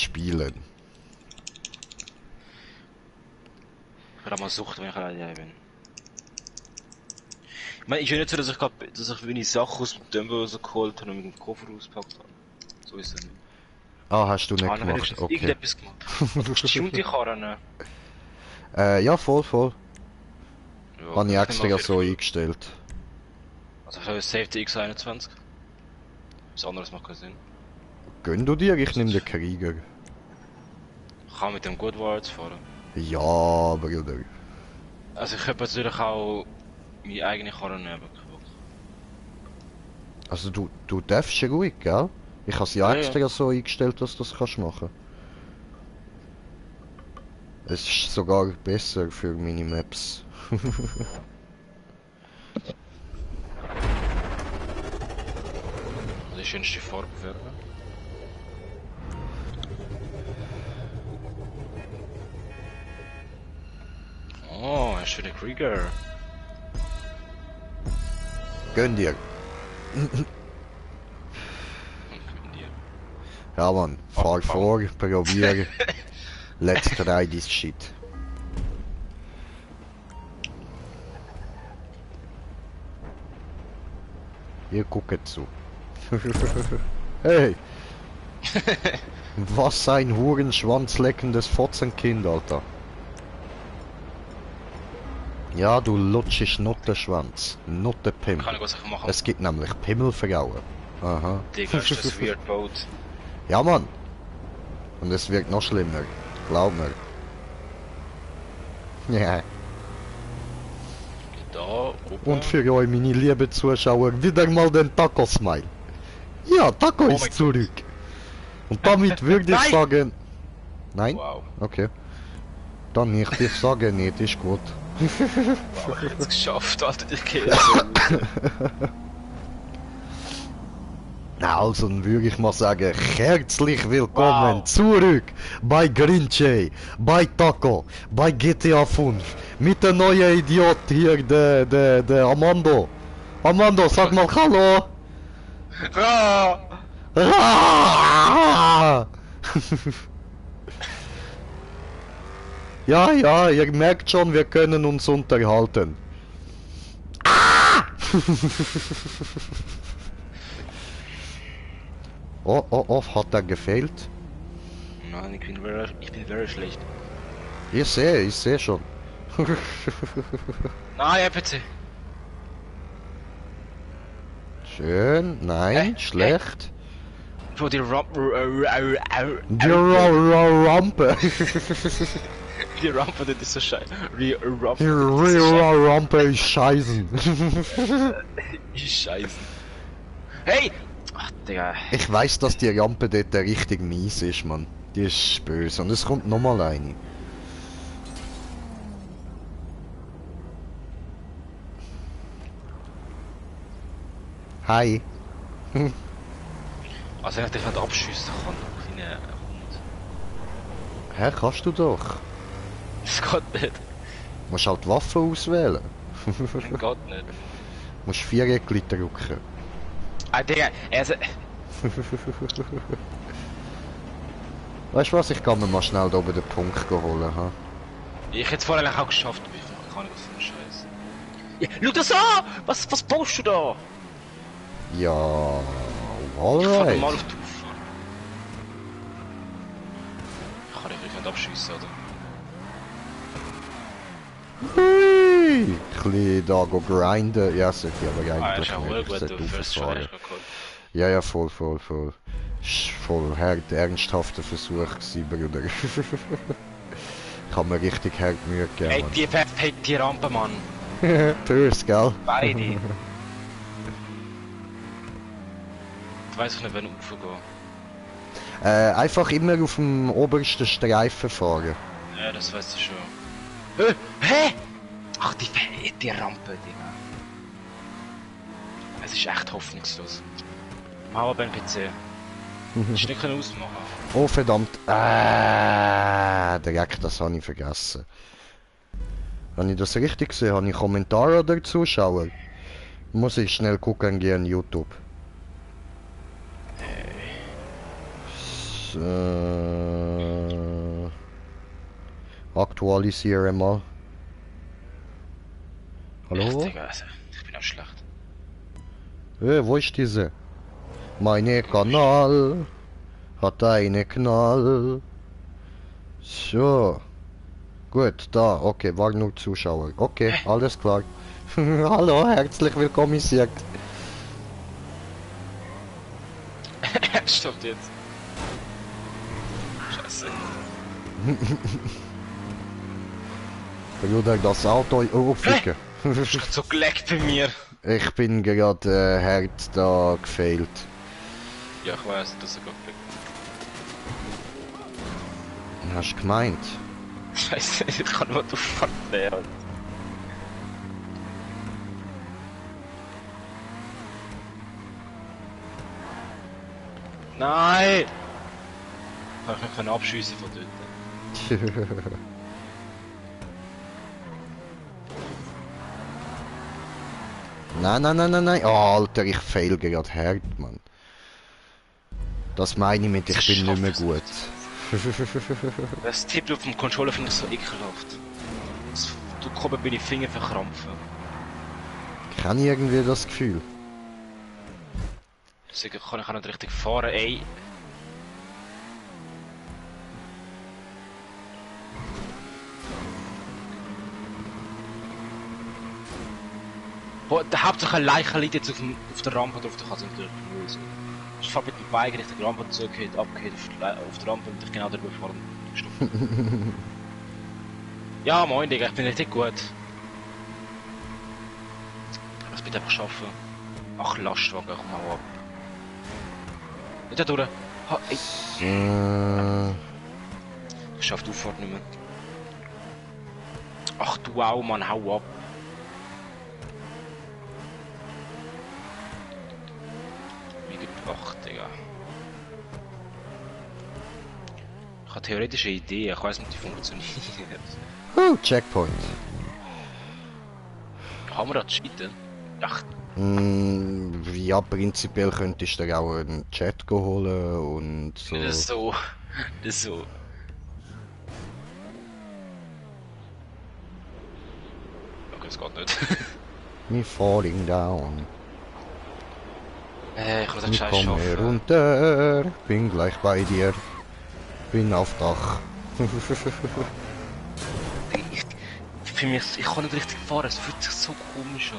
spielen. Ich werde mal suchen, wenn ich alleine bin. Ich meine, ist ja nicht so, dass ich meine Sachen aus dem Dömbel rausgeholt habe und mit dem Koffer ausgepackt habe. So ist es nicht. Ah, hast du nicht Dann habe gemacht, ich okay. irgendetwas gemacht. Du musst die Karren. Ja, voll. Ja, Habe ich ich extra nehme ja auf so jeden eingestellt. Fall. Also ich habe Safety X21. Was anderes macht keinen Sinn. Gönn du dir? Ich nehme den Krieger. Ich kann mit dem Good Wards fahren. Ja, Bruder. Also ich habe natürlich auch meine eigene Karre nehmen. Also du darfst ruhig, gell? Ich habe sie ja Ja, extra so eingestellt, dass du das kannst machen. Es ist sogar besser für Minimaps. Die schönste Farbe werden. Oh, ein schöner Krieger. Gönn dir. Ja Mann, fahr vor, probier. Let's try this shit. Ihr guckt zu. Hey! Was ein hurenschwanzleckendes Fotzenkind, Alter. Ja, du lutschig Nuttenschwanz. Nuttenpimmel. Kann ich was machen? Es gibt nämlich Pimmelfrauen. Aha. Digga, ist das weird Boat. Ja, Mann. Und es wird noch schlimmer. Glaub mir. Ja. Da, oben. Und für euch, meine lieben Zuschauer, wieder mal den Taco-Smile. Ja, Taco Oh ist mein zurück. Und damit würde ich Nein! sagen... Nein? Wow. Okay. Dann nicht, ich sage nicht, ist gut. Wow, ich hab's geschafft, Alter, ich gehe Na, also dann würde ich mal sagen, herzlich willkommen Wow. zurück bei Grinche, bei Taco, bei GTA 5, mit der neuen Idiot hier, der Amando. Amando, sag mal Hallo. Ah! Ah! Ja, ihr merkt schon, wir können uns unterhalten. Ah! Oh, hat er gefehlt? Nein, ich bin very schlecht. Ich sehe schon. Nein, ja, bitte. Schön, nein, schlecht. Bro, die Rampe. Die Rampe. Die Rampe, das ist so scheiße. Die Die Rampe ist scheiße. Scheiße. Hey! Ach, Digga. Ich weiß, dass die Rampe dort richtig mies ist, Mann. Die ist böse und es kommt nochmal eine. Hi. Also, wenn ich dich nicht abschiessen kann, kleiner Hund. Hä, kannst du doch. Das geht nicht. Du musst halt die Waffe auswählen. Das geht nicht. Du musst Viereckli drücken. Ah, Digga, also. Weißt du was, ich kann mir mal schnell da oben den Punkt holen. Ha? Ich hätte es vorher eigentlich auch geschafft, aber ich kann nicht was für ein Scheiß. Ja, schau das an! Was baust du da? Ja, Ich fahr alright. mal auf die Auffahrt. Ich kann dich nicht abschiessen, oder? Hui! Ein bisschen da go grinden. Ja, sollte ich aber Ah, eigentlich ist auch nicht. wohl Ich gut, sollte du wirst schon rauffahren. echt geholt. Ja, voll. Ist voll hart, ernsthafter Versuch gewesen, Bruder. Ich hab mir richtig hart Mühe Hey, gegeben, die Rampe, Mann. Mann. Tschüss, gell? Beide. Ich weiss nicht, wenn ich raufgehe. Einfach immer auf dem obersten Streifen fahren. Ja, das weißt du schon. Hä? Ach, die Rampe, Digga. Es ist echt hoffnungslos. Mach aber beim PC. Ich nicht ausmachen. Oh verdammt. Direkt, das habe ich vergessen. Wenn ich das richtig sehe, habe ich Kommentare oder Zuschauer. Muss ich schnell gucken gehen YouTube. So. Aktualisiere mal. Hallo? Echt, Digga, also, ich bin auch schlecht. Wo ist diese? Meine Kanal hat eine Knall. So. Gut, da, okay, war nur Zuschauer. Okay, alles klar. Hallo, herzlich willkommen, Sieg. Stopp jetzt. Scheiße. Bruder, das Auto... Oh, Ficke. Ich hab so geleckt bei mir. Ich bin gerade hart da gefailt. Ja, ich weiß, dass er gerade geleckt. Hast du gemeint? Scheiße, ich kann nur auffahren. Nein! Kann ich mich abschiessen von dort? Nein, nein, nein, nein, nein. Oh, Alter, ich fail gerade hart, Mann. Das meine ich mit, ich bin nicht mehr gut. Das Tipp auf dem Controller finde ich so ekelhaft. Du kommst bei den Fingern verkrampfen. Ich habe irgendwie das Gefühl. Deswegen kann ich auch nicht richtig fahren, ey. Boah, der hauptsächliche Leichen liegt jetzt auf der Rampe drauf, da kann es natürlich nicht lösen. Ich fahre mit dem Bike Richtung Rampe zurück, abgeht auf der Rampe und ich genau darüber fahren und stoppen. Ja, moin Digga, ich bin richtig gut. Ich muss bitte einfach schaffen. Ach, Lastwagen, komm mal ab. Nicht da durch. Ha, ey. Ich schaff die Auffahrt nicht mehr. Ach du auch, Mann, hau ab. Wie gebracht, Digga. Ich habe theoretisch eine Idee, ich weiß nicht, wie die funktioniert. Checkpoint. Haben wir das cheaten? Ach, Ja, prinzipiell könntest du auch einen Chat holen und so. das ist so. Das ist so. Okay, das geht nicht. Me falling down. Ich muss den Ich Scheiß komme schaffen. runter, bin gleich bei dir. Bin auf Dach. Für mich, ich kann nicht richtig fahren, es fühlt sich so komisch an.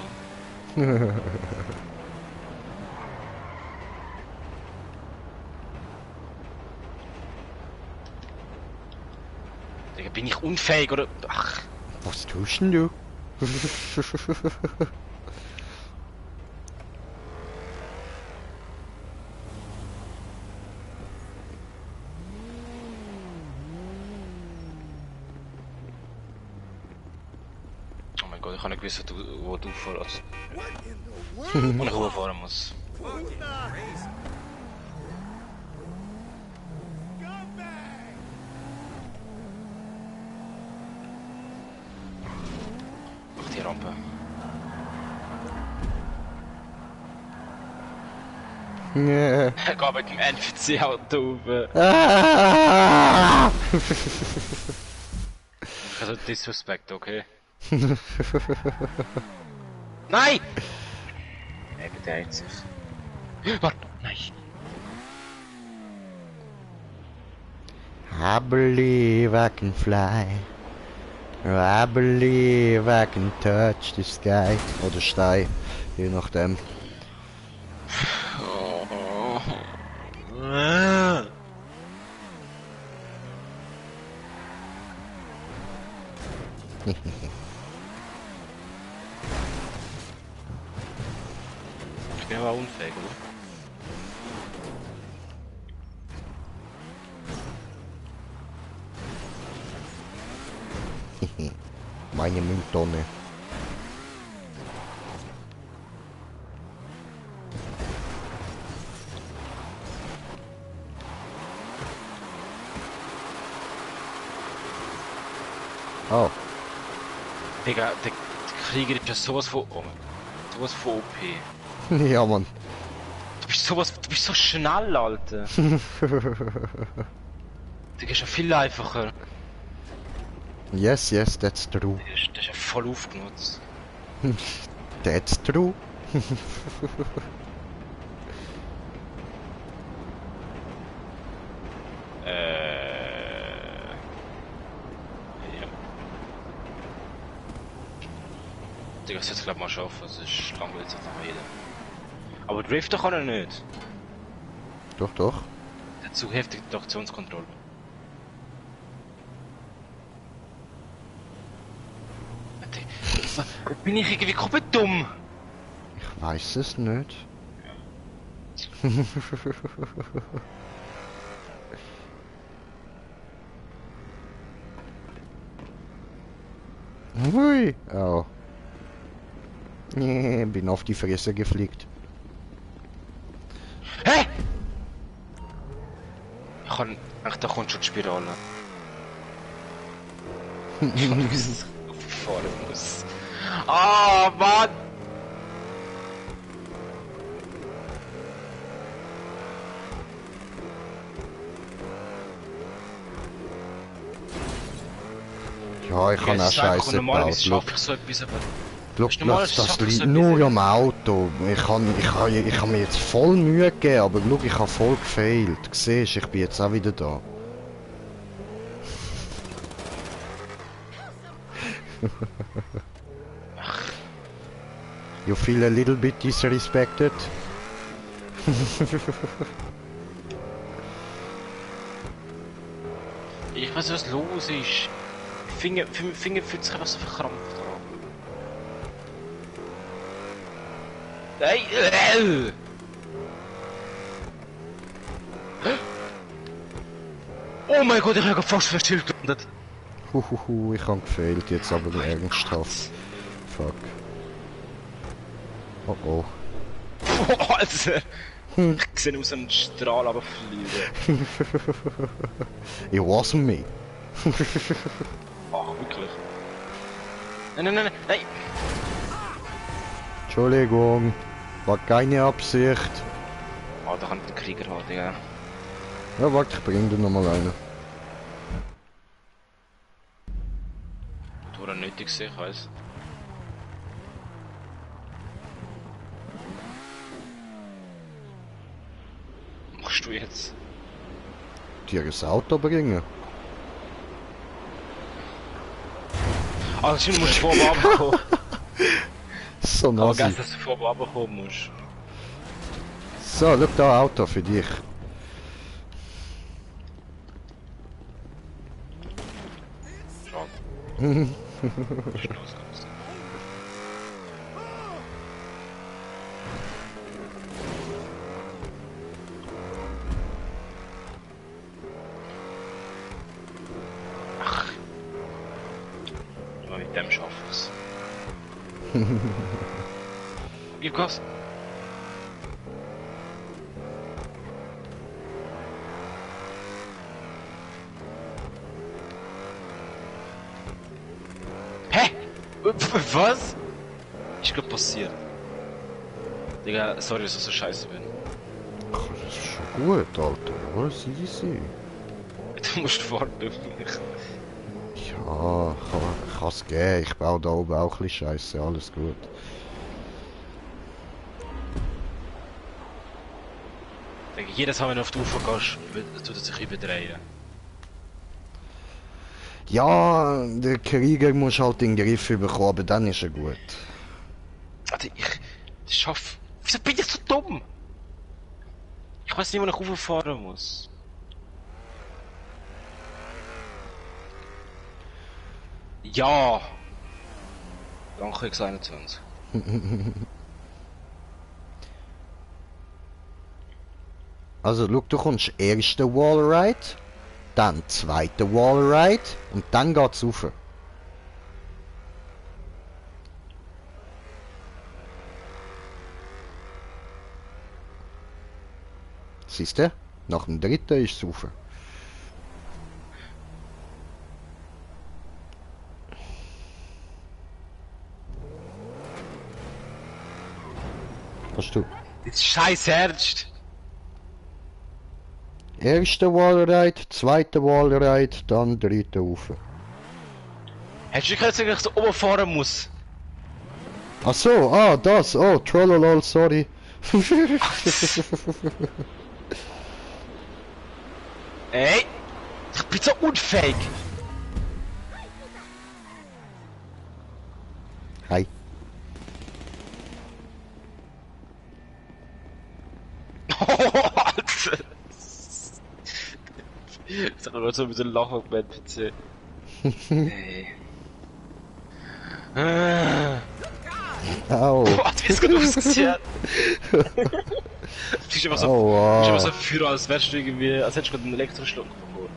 Digga, bin ich unfähig oder? Ach, Was tust denn du? oh mein Gott, ich habe nicht gewusst, wo du fährst. Wo ich hochfahren muss. Ach, die Rampe. Nee. Ich gehe mit dem NPC-Auto rauf. Ah! Also, disrespect, okay? Nein! Ey, bitte jetzt. Warte, nein. I believe I can fly. I believe I can touch the sky. Oder Stein, je nachdem. Oh. Ich bin aber unfähig, oder? Meine Mülltonne. Oh. Digga, der Krieger ist ja sowas von... Oh mein Gott, sowas von OP. Ja, Mann. Du bist so schnell, Alter. Digga, ist ja viel einfacher. Yes, yes, that's true. Das ist ja voll aufgenutzt. That's true. Ja. Digga, das jetzt glaub mal schaffen, es ist langweilig nach jeder. Aber driften kann er nicht. Doch, doch. Der hat zu heftige Traktionskontrolle. Bin ich irgendwie komplett dumm? Ich weiß es nicht. Hui. Oh. Nee, bin auf die Fresse geflickt. Hä? Ich kann... Ach, da kommt schon die Spirale. Ich weiß, wie es fahren muss. Ah, Mann! Ja, ich kann auch Scheiße Normalerweise gebaut. schaffe ich so etwas, aber... Look, Normalerweise das schaffe ich liegt so nur etwas. am Auto. Ich kann mir jetzt voll Mühe gegeben, aber look, ich habe voll gefailt. Siehst, ich bin jetzt auch wieder da. You feel a little bit disrespected? Ich weiß nicht, was los ist. Finger fühlt sich einfach so verkrampft an. Nein! Oh mein Gott, ich habe fast verstillt gelandet. Huhuhu, ich habe gefailt jetzt aber ernsthaft. Fuck. Oh oh. Oh, Alter! Ich sehe aus einem Strahl aber fliegen. It wasn't me. Ach, wirklich? Nein! Entschuldigung, war keine Absicht. Ah, da kann ich den Krieger haben, Digga. Ja, warte, ich bring dir nochmal einen. Das war nötig, ich weiss. Was machst du jetzt? Dir ein Auto bringen. Ah, du musst vor oben runterkommen. So Aber nazi. vergessen, dass du vor oben runterkommen musst. So, schau da, Auto für dich. Schade. Ist los, kommst du. Ach. Nur mit dem schaffen wir's. Gib Gas. Hä? Was? Ist gerade passiert. Digga, sorry, dass ich so scheiße bin. Ach, das ist schon gut, Alter. Alles easy. Du musst warten auf mich. Ja, ich kann's geben. Ich baue da oben auch ein bisschen Scheiße. Alles gut. Digga, jedes Mal, wenn du auf die Ufer gehst, tut es sich überdrehen. Ja, der Krieger muss halt den Griff bekommen, aber dann ist er gut. Alter, ich schaff... Wieso bin ich so dumm? Ich weiß nicht, wo ich rauffahren muss. Ja! Danke, X21. Also, schau, du kommst erste Wallride, dann zweite Wallride und dann geht's rauf. Siehst du? Nach dem dritten ist es rauf. Hast du? Jetzt scheiß ernst! Erste Wallride, zweite Wallride, dann dritte rauf. Hättest du nicht gesagt, dass ich so oben fahren muss? Ach so, ah, das, oh, trollolol, sorry. Ey! Ich bin so unfähig! Hi. Oh, Alter! Ich sag mal so ein bisschen lachen auf meinem PC. Hey. Au. Boah, wie ist gut ausgesehen? Du bist einfach so, Aua. du bist einfach so Führer, als wärst du irgendwie, als hättest du gerade einen Elektroschluck bekommen.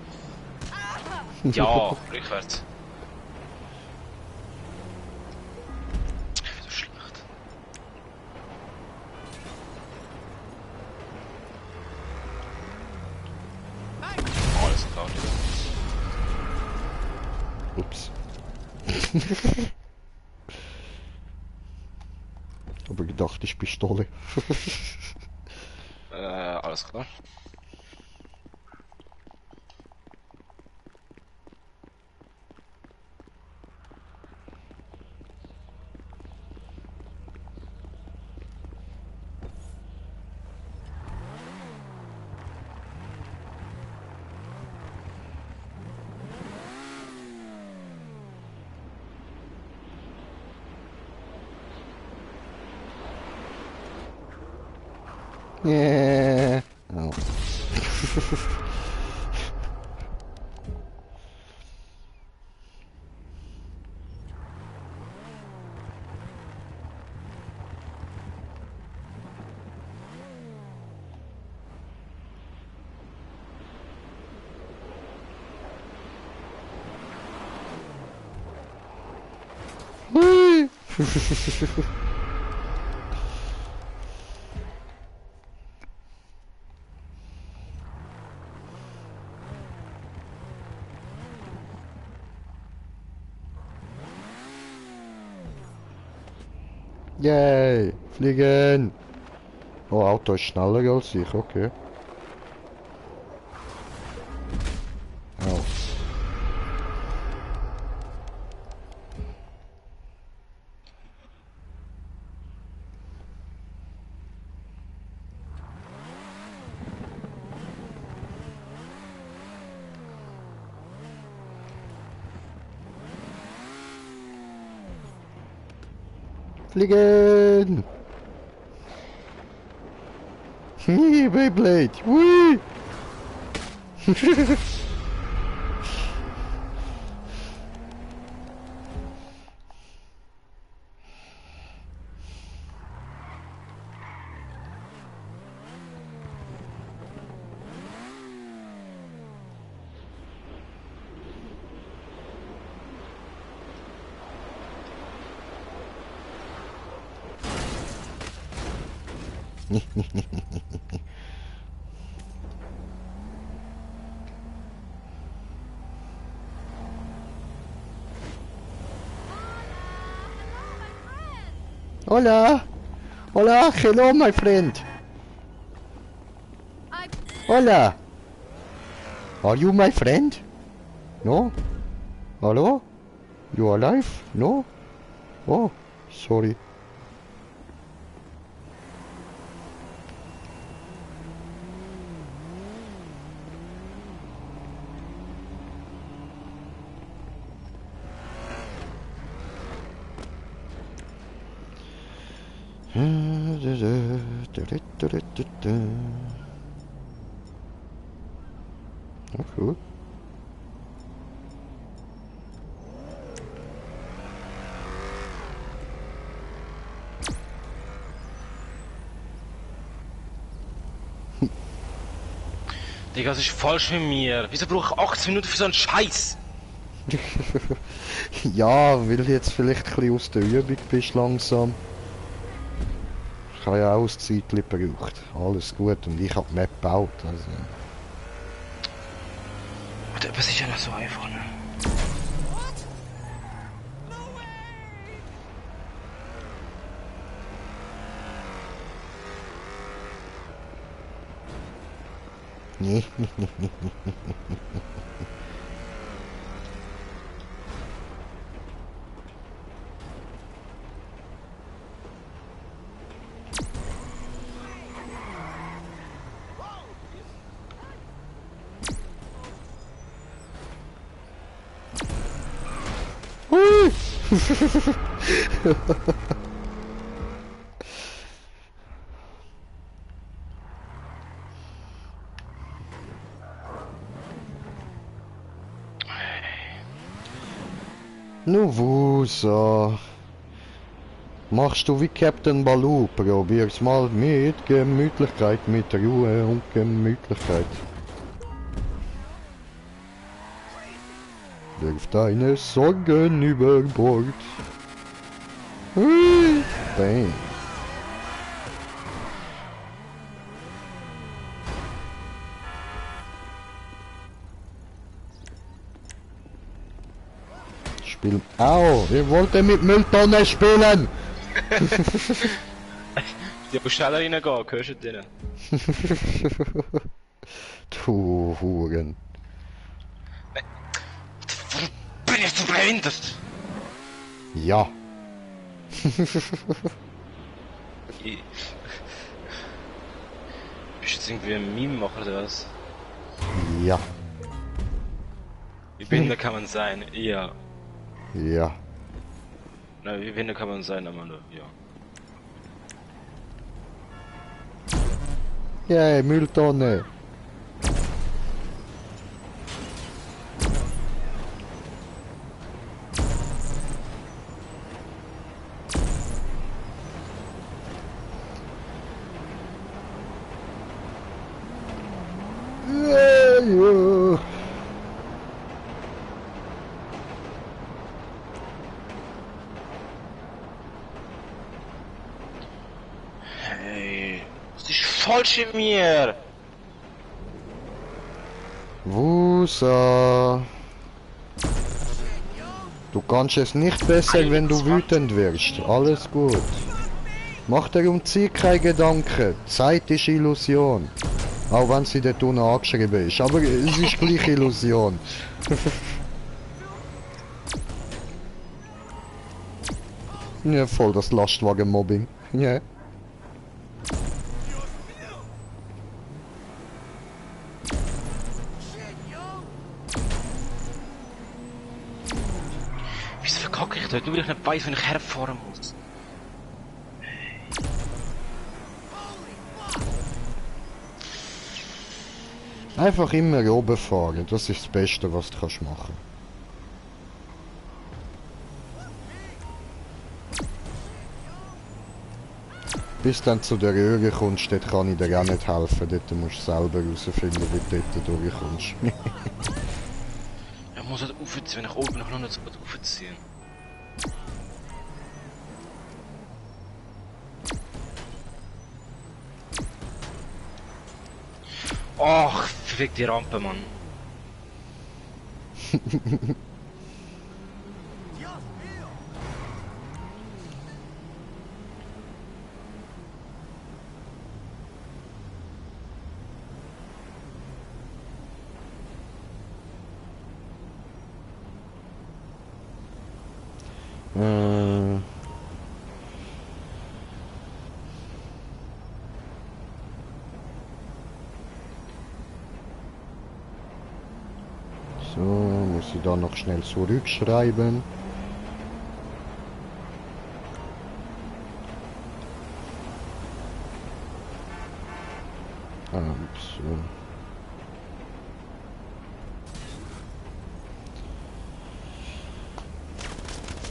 Ja, rückwärts. Ich bin so schlecht. Alles klar, Digga. Ups. Aber gedacht, ich Pistole. Alles klar. Yeah. Au. Hui. Yay, fliegen! Oh, Auto ist schneller als ich, okay. Au. Fliegen! Beyblade! Whee! Hola! Hola! Hello, my friend! Hola! Are you my friend? No? Hello? You alive? No? Oh, sorry. Oh, cool. Digga, was ist falsch mit mir? Wieso brauche ich 18 Minuten für so einen Scheiß? Ja, weil du jetzt vielleicht ein bisschen aus der Übung bist langsam. Ich habe ja auch ein Zeitchen gebraucht. Alles gut und ich habe die Map gebaut. Also. Das ist ja nicht so einfach, ne? Nee. Nu Wusa. Machst du wie Captain Baloo, probier's mal mit Gemütlichkeit, mit Ruhe und Gemütlichkeit. Wirf deine Sorgen über Bord. Hui, bang. Spiel. Au, ihr wollt mit Mülltonne spielen! Die muss schneller reingehen, hörst du denen? Du Huren. Warum bin ich so behindert? Ja. Bist du jetzt irgendwie ein Meme-Macher oder was? Ja. Wie behindert kann man sein? Ja. Ja. Na, wie behindert kann man sein, Amanda? Ja. Yeah, Mülltonne. Ja. Hey, was ist falsch in mir? Wusa. Du kannst es nicht besser, wenn du wütend wirst. Alles gut. Mach dir um Zeit keine Gedanken. Zeit ist Illusion. Auch wenn sie dort unten angeschrieben ist. Aber es ist gleich Illusion. Ja, voll das Lastwagen-Mobbing. Ja. Wieso verkacke ich dort? Nur weil ich nicht weiss, wenn ich herfahren muss. Einfach immer oben fahren. Das ist das Beste, was du kannst machen. Bis dann zu der Röhre kommst, dort kann ich dir auch nicht helfen. Dort musst du selber herausfinden, wie du dort durchkommst. Ich muss halt aufziehen, wenn ich oben noch nicht so gut aufziehen. Ach, fick die Rampe, Mann. So, muss ich da noch schnell zurückschreiben. So.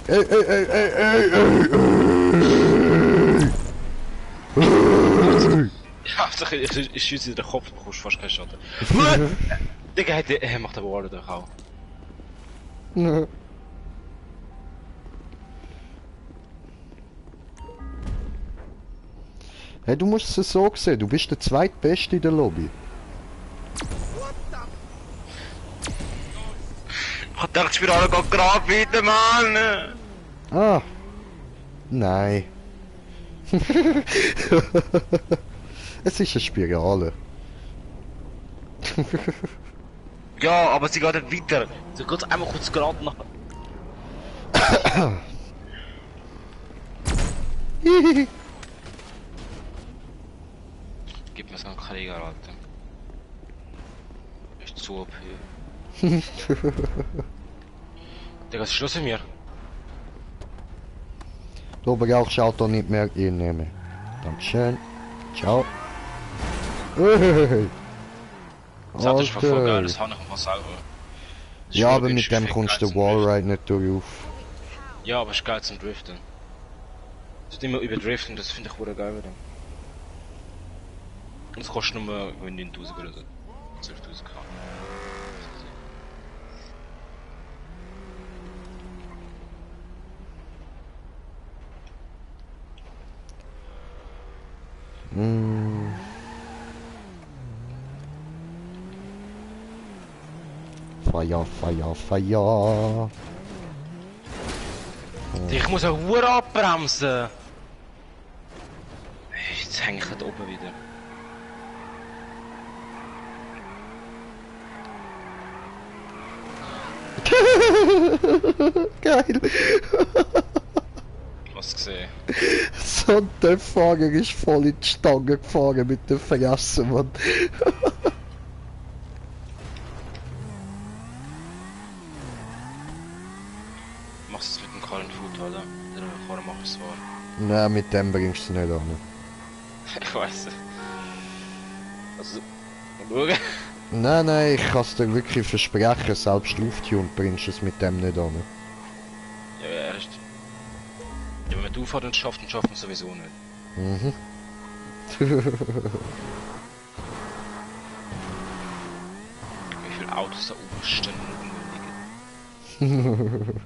Ey, ey, ey, ey, ey, ey, ey. Ja, zeg, ich schieße in den Kopf, du bekommst fast keinen Schaden. Digga, er macht aber Warte doch auch. Hey, du musst es so sehen, du bist der Zweitbeste in der Lobby. Ich dachte, ich bin alle gerade wieder, Mann! Ah. Nein. Es ist eine Spirale. Ja, aber sie geht nicht weiter. Sie geht einmal kurz gerade nach. Gib mir so einen Krieger, Alter. Ist zu OP. Digga, was ist los mit mir? Du brauchst das Auto nicht mehr einnehmen. Dankeschön. Ciao. Das Auto ist voll geil, Alter. das habe ich mal selber. Das ist Ja, voll aber mit günstig, dem viel kommst geil du zum Wallride nicht durch. Driften. Ja, aber es ist geil zum Driften. Das ist immer über Driften, das finde ich wohl geil wieder. Und es kostet nur 9.000 oder so. 12.000 K. Mm. Feier, Feier, Feier. Ich muss eine Uhr abbremsen! Jetzt hänge ich da oben wieder. Geil. Was gesehen? So, der Fahrer ist voll in die Stange gefahren mit der Fresse, Mann. Machst du es mit dem Current Food, oder? Der Karren macht es wahr. Nein, mit dem bringst du es nicht an. Ich weiß es. Also, mal schauen. Nein, nein, ich kann es dir wirklich versprechen, selbst Lufttune bringst du es mit dem nicht an. Ja, erst. Ja, wenn man die Auffahrt schafft, dann schafft man es sowieso nicht. Mhm. Wie viele Autos da oben stehen und rumliegen.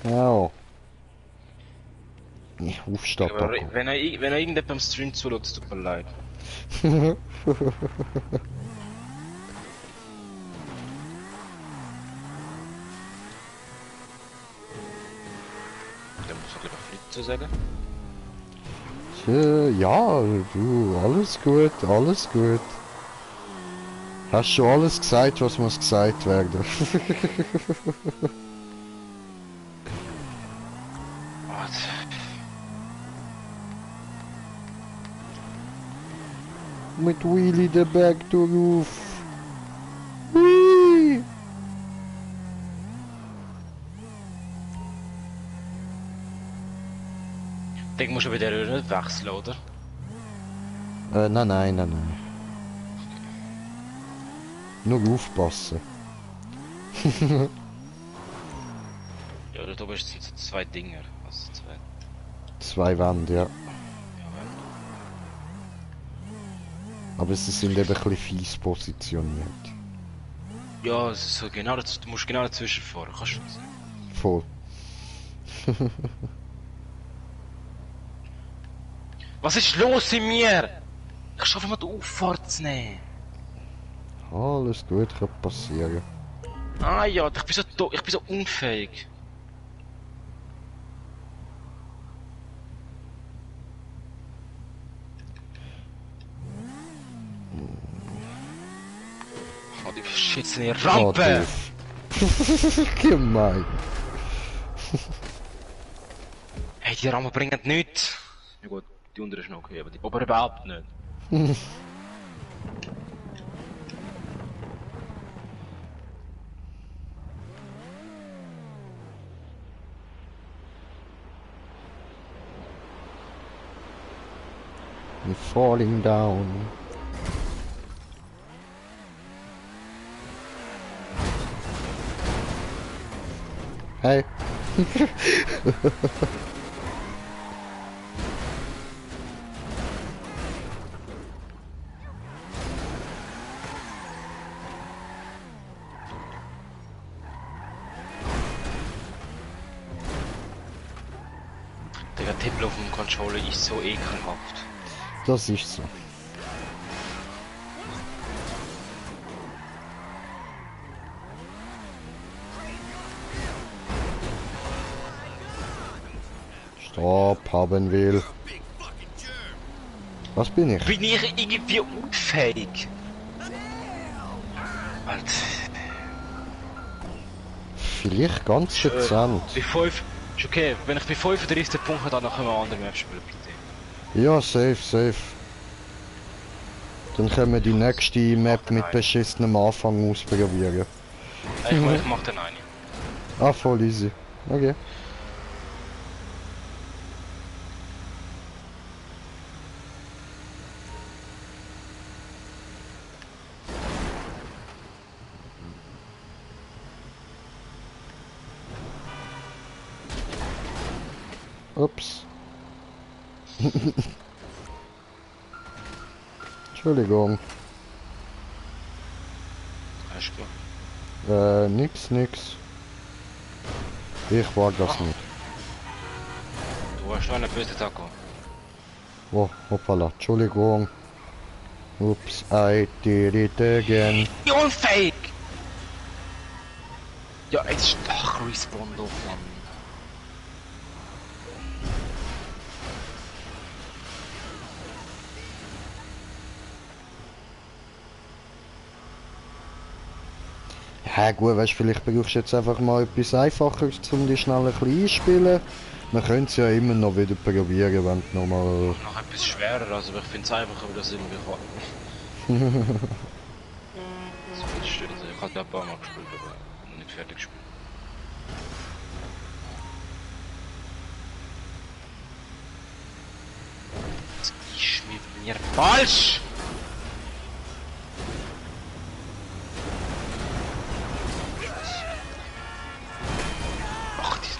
Au. Ich aufstehen. Aber wenn er irgendjemand beim Stream zulässt, es tut mir leid. Da muss ich lieber Flit zu sagen. Ja, du, alles gut, alles gut. Hast schon alles gesagt, was muss gesagt werden. Warte. Mit Wheelie den Berg durch. Hui. Ich muss aber der Röhre nicht wechseln, oder? Nein, nein, nein, nein. Nur aufpassen. Ja, da oben sind so zwei Dinger. Also zwei. Zwei Wände, ja. Ja, Aber sie sind eben ein bisschen fies positioniert. ja, es ist so genau, du musst genau dazwischen fahren, kannst du das sagen? Voll. Was ist los in mir? Ich schaffe mal die Auffahrt zu nehmen. Alles gut, kann passieren. Ah ja, ich bin so unfähig. Oh, die beschissene Rampe! Gemein. Hey, die Rampe bringen nichts. Ja gut, die untere ist noch okay, aber die obere überhaupt nicht. You're falling down. Hey. Der Tippel auf dem Controller ist so ekelhaft. Das ist so. Stopp, haben will. Was bin ich? Bin ich irgendwie unfähig? Alter. Vielleicht ganz dezent. Bei 5... Ist okay, wenn ich bei 35 Punkten habe, dann können wir andere Maps spielen, bitte. Ja, safe, safe. Dann können wir die nächste Map mit beschissenem Anfang ausprobieren. Ich mach den eine. Ah, voll easy. Okay. Ups. Entschuldigung. Alles klar. Nix. Ich wag das nicht. Du hast noch einen bösen Tag gehabt. Oh, hoppala. Entschuldigung. Ups, I did it again. Ja, unfähig! Ja, jetzt ist doch Respawn drauf, Mann. Ja gut, weißt, vielleicht brauchst du jetzt einfach mal etwas Einfacheres, um dich schnell ein bisschen einspielen. Man könnte es ja immer noch wieder probieren, wenn du nochmal... Noch etwas schwerer, also ich finde es einfacher, aber das irgendwie kann. Das ist also ich habe ein paar Mal gespielt, aber noch nicht fertig gespielt. Das ist mit mir falsch! Ach, die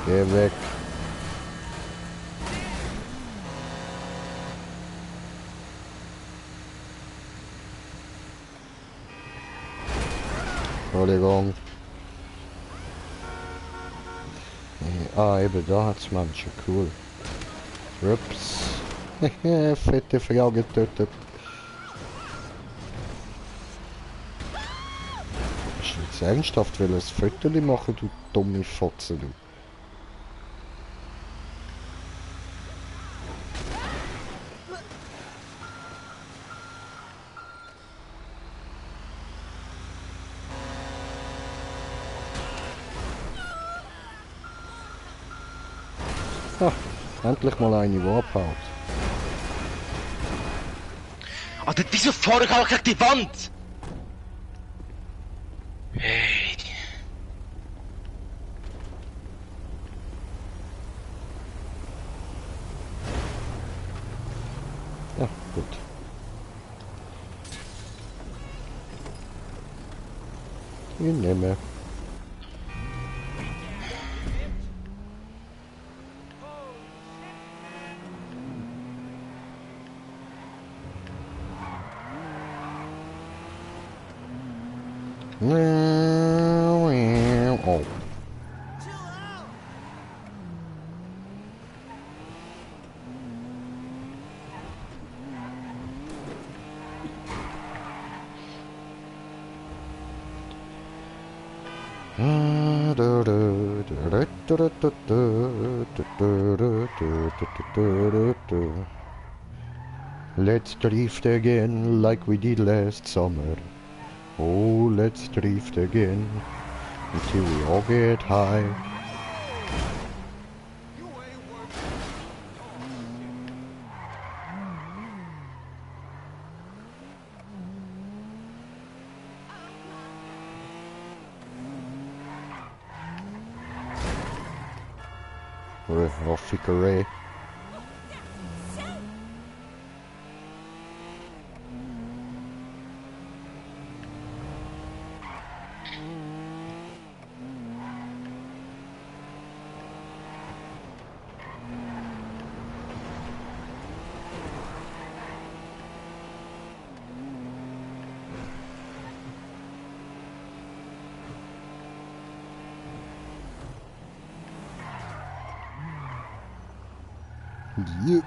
Geh weg. Entschuldigung. Ah, eben da hat's Menschen. Cool. Ups. Fette Frau getötet. Hast du jetzt ernsthaft ein Foto machen, du dumme Fotze, du? Ah, endlich mal eine, die abhaut. Alter, wieso fahre ich auch gegen die Wand? Hey. Ja, gut. Ich nehme. Oh. Let's drift again like we did last summer. Oh, let's drift again until we all get high. Rafficaré. Yeah.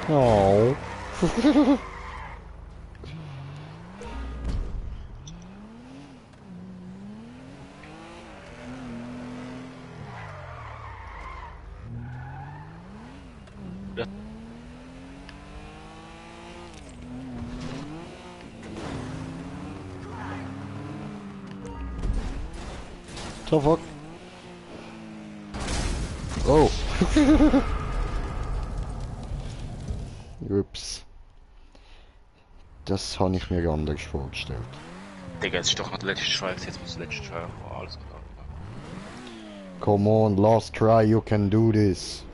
Oh. The fuck? Oh. Ups. Das habe ich mir anders vorgestellt. Digga, jetzt ist doch noch der letzte Try, jetzt muss der letzte Try kommen, alles klar. Come on, last try, you can do this.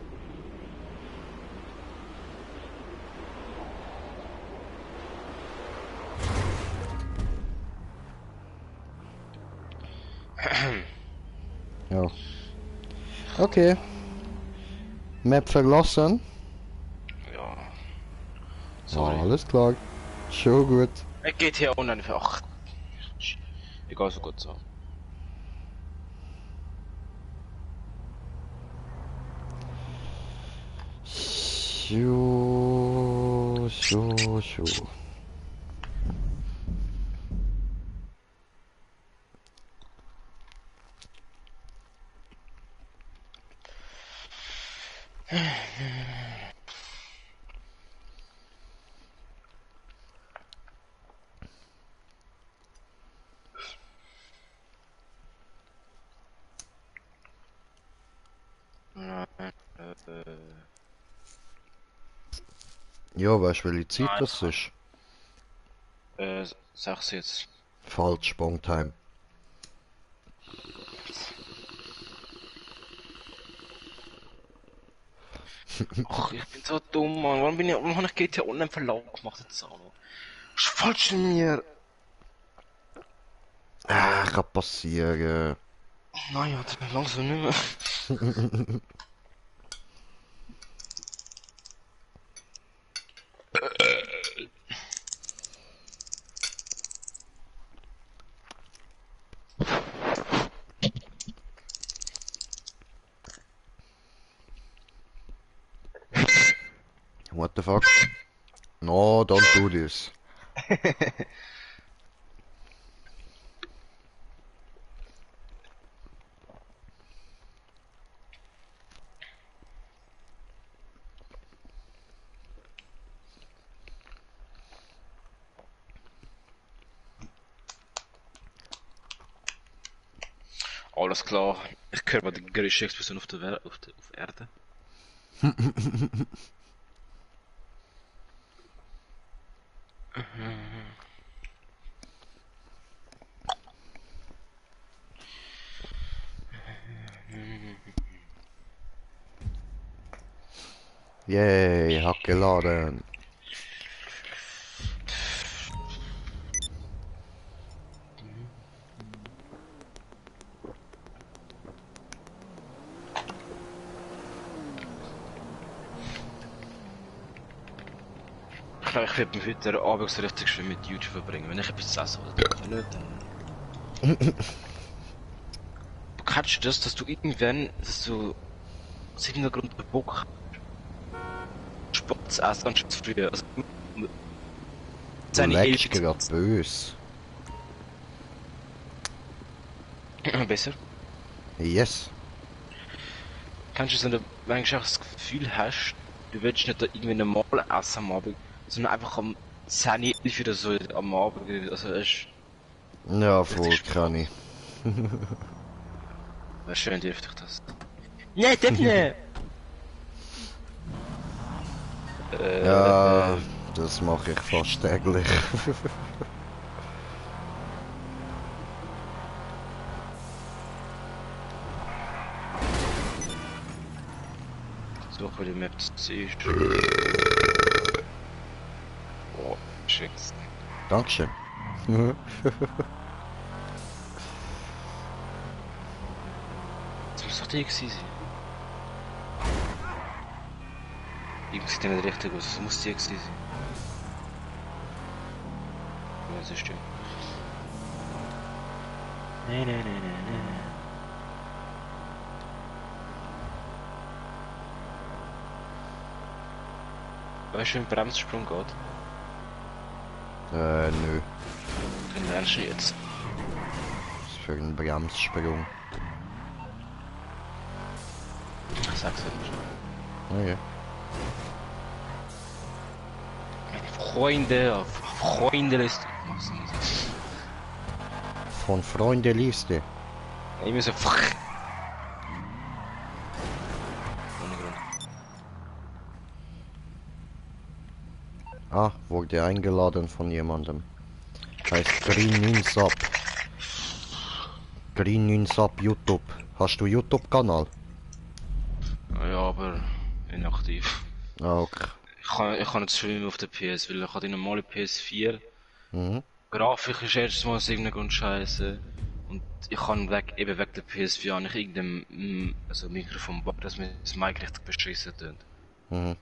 Ja. Okay. Map verlassen. Ja. Sorry. Sorry. Alles klar. Schon gut. Er geht hier unten einfach. Egal, so gut so. Schuh. Ja, weißt du, welche Zeit das ist? Sag's jetzt. Falsch, Sprungtime. Ach, ich bin so dumm, Mann. Warum hab ich GTA Online Verlauf gemacht jetzt auch noch? Was ist falsch mit mir? Ah, kann passieren. Naja, das bin langsam nicht mehr. What the fuck? No, don't do this. Alles klar. Ich höre mal die größte Explosion auf der Erde. Yay, hab geladen. Ich glaube, ich werde mich heute den Abend so richtig schön mit YouTube verbringen. Wenn ich etwas zu essen will, wenn nicht, dann... Du kennst das, dass du irgendwann so aus irgendeinem Grund den Bock hast, Sport zu essen anstatt zu früher. Also, Du leckst grad bös. Besser. Yes. Kennst du, wenn du manchmal auch das Gefühl hast, du willst nicht da irgendwie normal essen am Abend, sondern einfach am 10, 11 oder so am Abend, also es Ja, voll kann ich. wäre schön, dürfte ich das. Nein, das nicht! Ja, das mache ich fast täglich. So, bei dem Map sehe ich. Oh, shit. Dankeschön. Das muss doch die gewesen sein. Irgendwie sieht der nicht richtig aus, das muss die gewesen sein. Ja, das stimmt. Nee, nee, nee, nee, nee. Weißt du, wie ein Bremssprung geht? Nö. Den lernst du jetzt. Was für ein Bremssprung. Ich sag's dir nicht. Okay. Freunde, auf Freundeliste. Mach's nicht. Von Freundeliste. Immer so. Ohne Grund. Ah, wurde eingeladen von jemandem. Heißt Green Ninsap. Green Ninsap YouTube. Hast du YouTube-Kanal? Ja, aber inaktiv. Ah, okay. Ich kann nicht streamen auf der PS, weil ich habe die normale PS4. Mhm. Grafik ist erstens mal aus irgendeinem Grund scheiße. Und ich kann eben weg der PS4 nicht irgendein also Mikrofon bauen, dass mir das Mic richtig beschissen tönt. Mhm.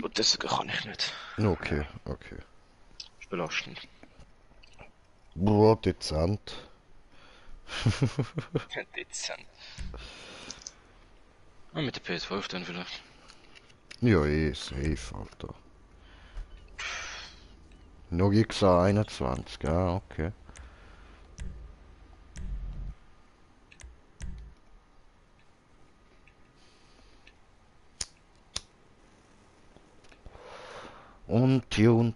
Und deswegen kann ich nicht. Okay, okay. Ist belastend. Boah, dezent. Dezent. Ah, mit der PS5 dann vielleicht. Ja, safe, Alter. Noch XA21, ja, okay. Und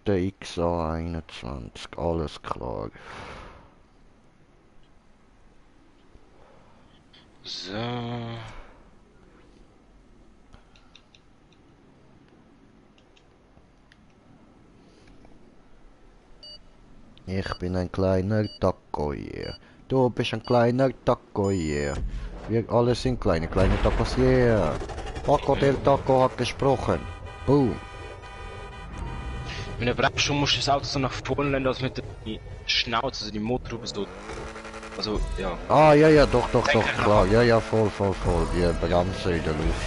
der XA21, alles klar. So. Ich bin ein kleiner Taco, yeah. Du bist ein kleiner Taco, yeah. Wir alle sind kleine Tacos, yeah. Paco del Taco hat gesprochen. Boom. Mit einer Bremsung musst du das Auto so nach vorne lenken, als mit der Schnauze, also die Motorhaube so. Also, ja. Ah, ja, ja, doch, klar. Ja, ja, voll. Wir bremsen in der Luft.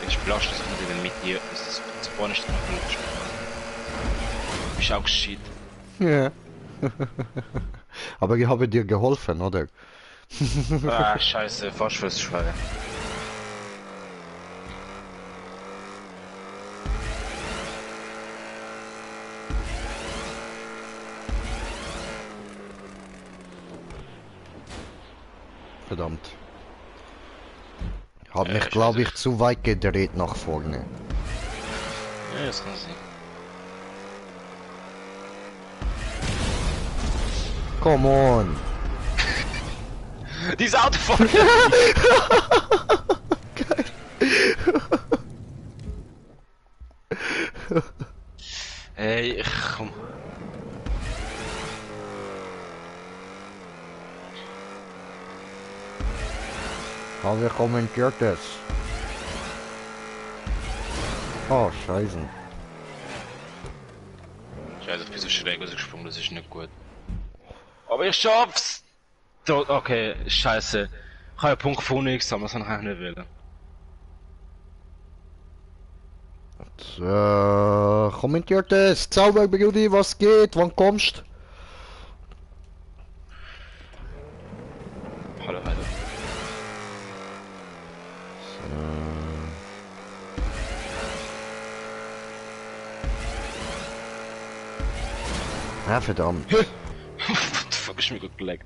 Ich belaste sich nicht in mit dir, das Bahn ist dann noch nicht. Du bist auch gescheit. Ja. Aber ich habe dir geholfen, oder? Ah, scheiße, fast fürs Schwein. Verdammt. Hab mich, glaube ich, zu weit gedreht nach vorne. Ja, das kann sein. Come on. Dieses Auto vorne! Hey, komm. Haben wir kommentiert das? Oh, scheiße. Scheiße, ich bin so schräg rausgesprungen, das ist nicht gut. Aber ich schaff's! Okay, scheiße. Ich habe einen Punkt von nichts, aber das kann ich eigentlich nicht wählen. Kommentiert es. Zauberbrudi, was geht? Wann kommst? Hallo. Ja, verdammt. What the fuck, ist mir gut gelegt.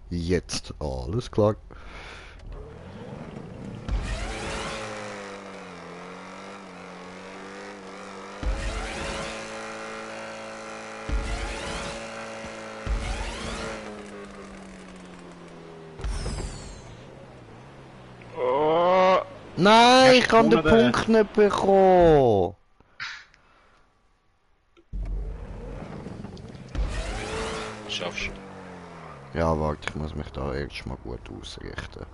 Jetzt alles klar. Oh, Nein, ich Hast du kann den gewonnen, Punkt nicht bekommen. schaffst du. Ja, warte, ich muss mich da erst mal gut ausrichten.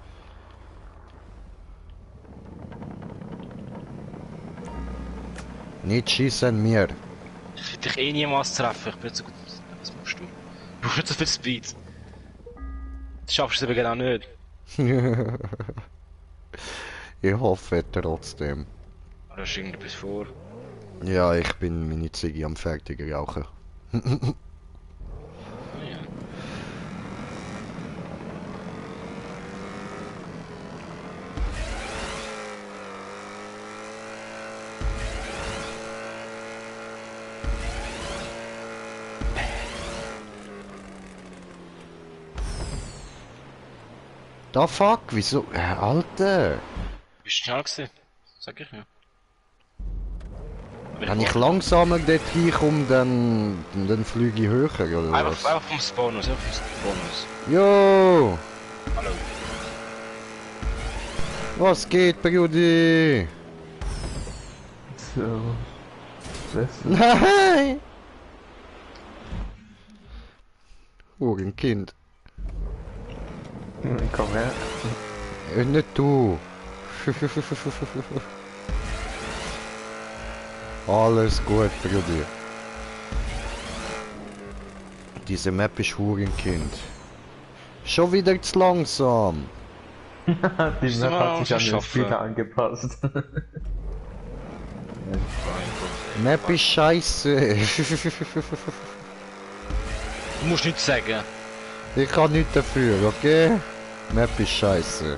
Nicht schießen mir. Ich will dich eh niemals treffen, ich bin nicht so gut. Was machst du? Du brauchst nicht so viel Speed. Du schaffst es aber genau nicht. Ich hoffe trotzdem. Oder hast du irgendetwas vor? Ja, ich bin meine Ziege am fertig rauchen. Ah, ja. Da fuck, wieso? Alter! Bist du schnell gewesen? Sag ich ja. Aber Wenn ich warte. langsamer dort reinkomme, dann fliege ich höher, oder was? Einfach vom Spawn aus, einfach vom Spawn aus. Jo! Hallo. Was geht, Brudi? So. Das Nein! Hurenkind. komm her. Nicht du. Alles gut, Brudi. Diese Map ist Hurenkind. Schon wieder zu langsam. Die Musst du Map mal hat sich an den schaffen. Spieler angepasst. Map ist scheiße. Du musst nichts sagen. Ich kann nichts dafür, okay? Map ist scheiße.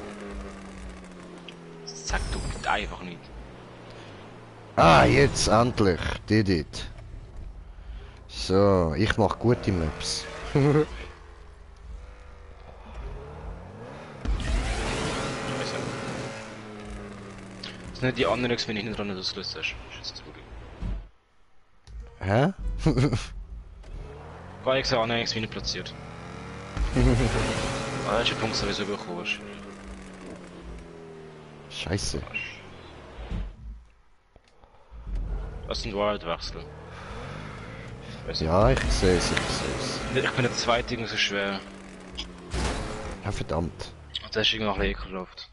Sag du bitte einfach nicht. Ah, jetzt endlich. Did it. So, ich mach gute Maps. Scheiße. Das sind nicht die anderen, wenn ich nicht dran das gelöst hast. Ist jetzt wirklich. Hä? Gar nichts an wie nicht platziert. Ah, das ist der Punkt sowieso bekommen hast. Scheiße. Das sind Waldwechsel. Ja, ich sehe es, Ich bin der zweite irgendwie so schwer. Ja, verdammt. Und das ist irgendwie noch ekelhaft.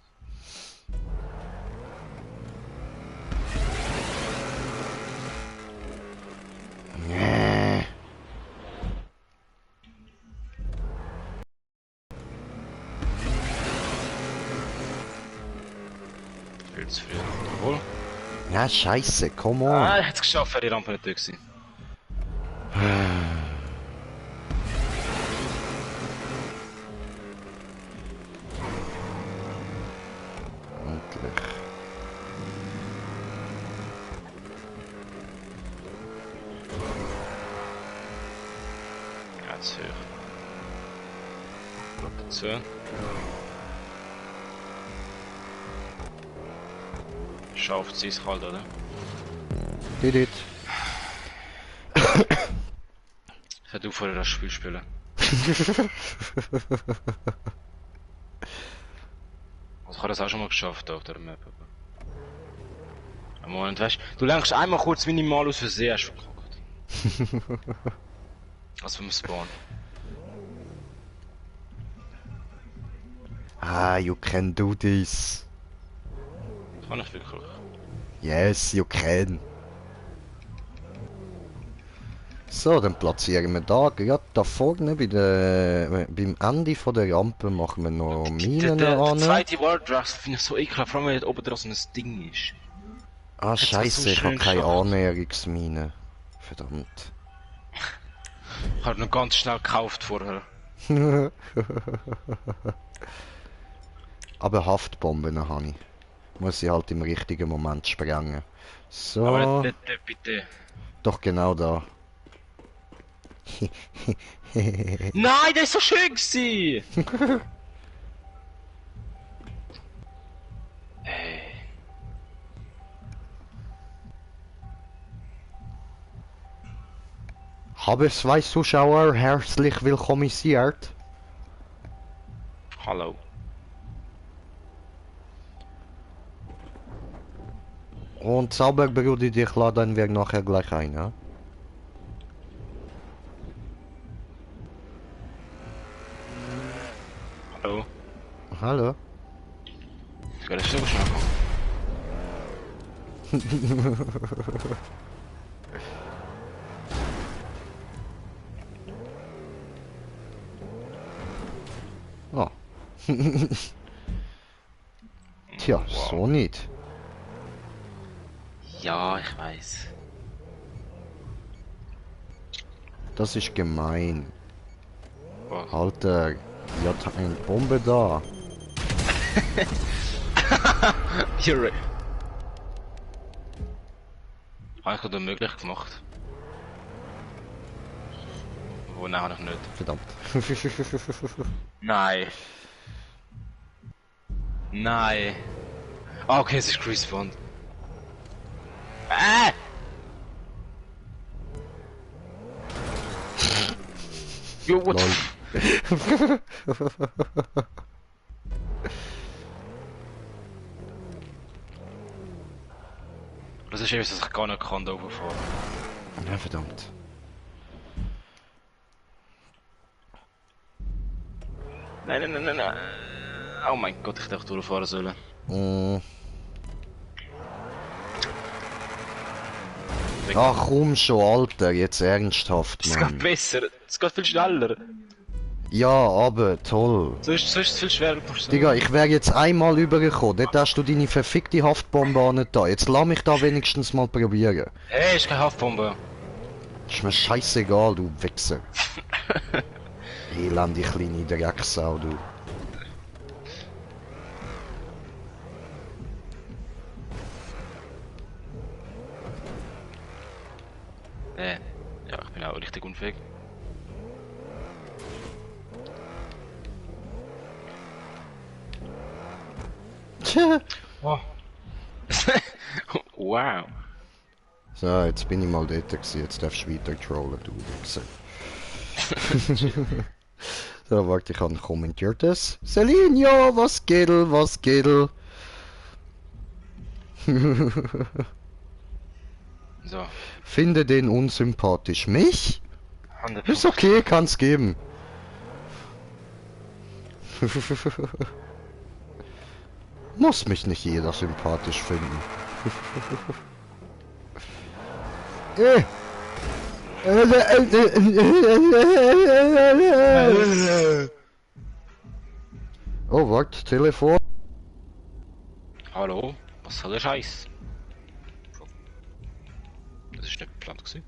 Nee. Viel zu früh. Jawohl. Ja, scheiße, come on. Ah, ich hab's geschafft, wäre die Rampe nicht durch gewesen. Endlich. Ja, zu hoch. Block dazu. Schafft sie es kalt, oder? Did it. Hör du vorher das Spiel spielen. Also ich habe das auch schon mal geschafft auf der Map. Aber Moment, weißt du, lenkst einmal kurz minimal aus Versehen, hast du verkackt. Also beim Spawn. Ah, you can do this. Kann ich wirklich. Yes, you can. So, dann platzieren wir da, gerade da vorne beim Ende von der Rampe machen wir noch Minen Der an. zweite Waldwechsel finde ich so ekelhaft, vor allem wenn oben drauf so ein Ding ist. Ah, Hat's scheiße, so ich habe schön keine geschafft. Annäherungsmine. Verdammt. Ich habe noch ganz schnell gekauft vorher. Aber Haftbomben habe ich. Muss ich halt im richtigen Moment sprengen. So, Aber nicht bitte. doch genau da. Nein, der ist so schön gewesen! Ey. Habe zwei Zuschauer herzlich willkommisiert. Hallo. Und Zauberbruder, dich laden wir nachher gleich ein, ja? Hallo. Hallo? Ich kann das so schnell kommen. Oh. Tja, so nicht. Ja, ich weiß. Das ist gemein. Was? Alter, ja, eine Bombe da. You're right. Habe ich gerade unmöglich gemacht. Wo nein, noch nicht. Verdammt. Nein. Nein. Ah, okay, es ist respawned. Jo, what Lol. Das ist etwas, das ich gar nicht kann, da hochfahren. Ja, verdammt. Nein, nein, nein, nein, nein. Oh mein Gott, ich dachte durchfahren sollen. Ach komm schon, Alter, jetzt ernsthaft, Es geht Mann. besser, es geht viel schneller. Ja, aber toll. Sonst ist es viel schwerer. Digga, ich wäre jetzt einmal übergekommen, dort hast du deine verfickte Haftbombe auch nicht da. Jetzt lass mich da wenigstens mal probieren. Hey, ist keine Haftbombe. Ist mir scheißegal, du Wichser. Elende kleine Drecksau, du. Ja, ich bin auch richtig unfähig. Tja. Oh. Wow. So, jetzt bin ich mal dort gewesen, jetzt darfst du weiter trollen, du Wichser. So, warte, ich habe kommentiert das. Celine, ja, was geht, was geht? So. Finde den unsympathisch. Mich? 100 Ist okay, kann's geben. Muss mich nicht jeder sympathisch finden. Oh, warte, Telefon. Hallo? Was soll der Scheiß? Das ist nicht geplant gewesen.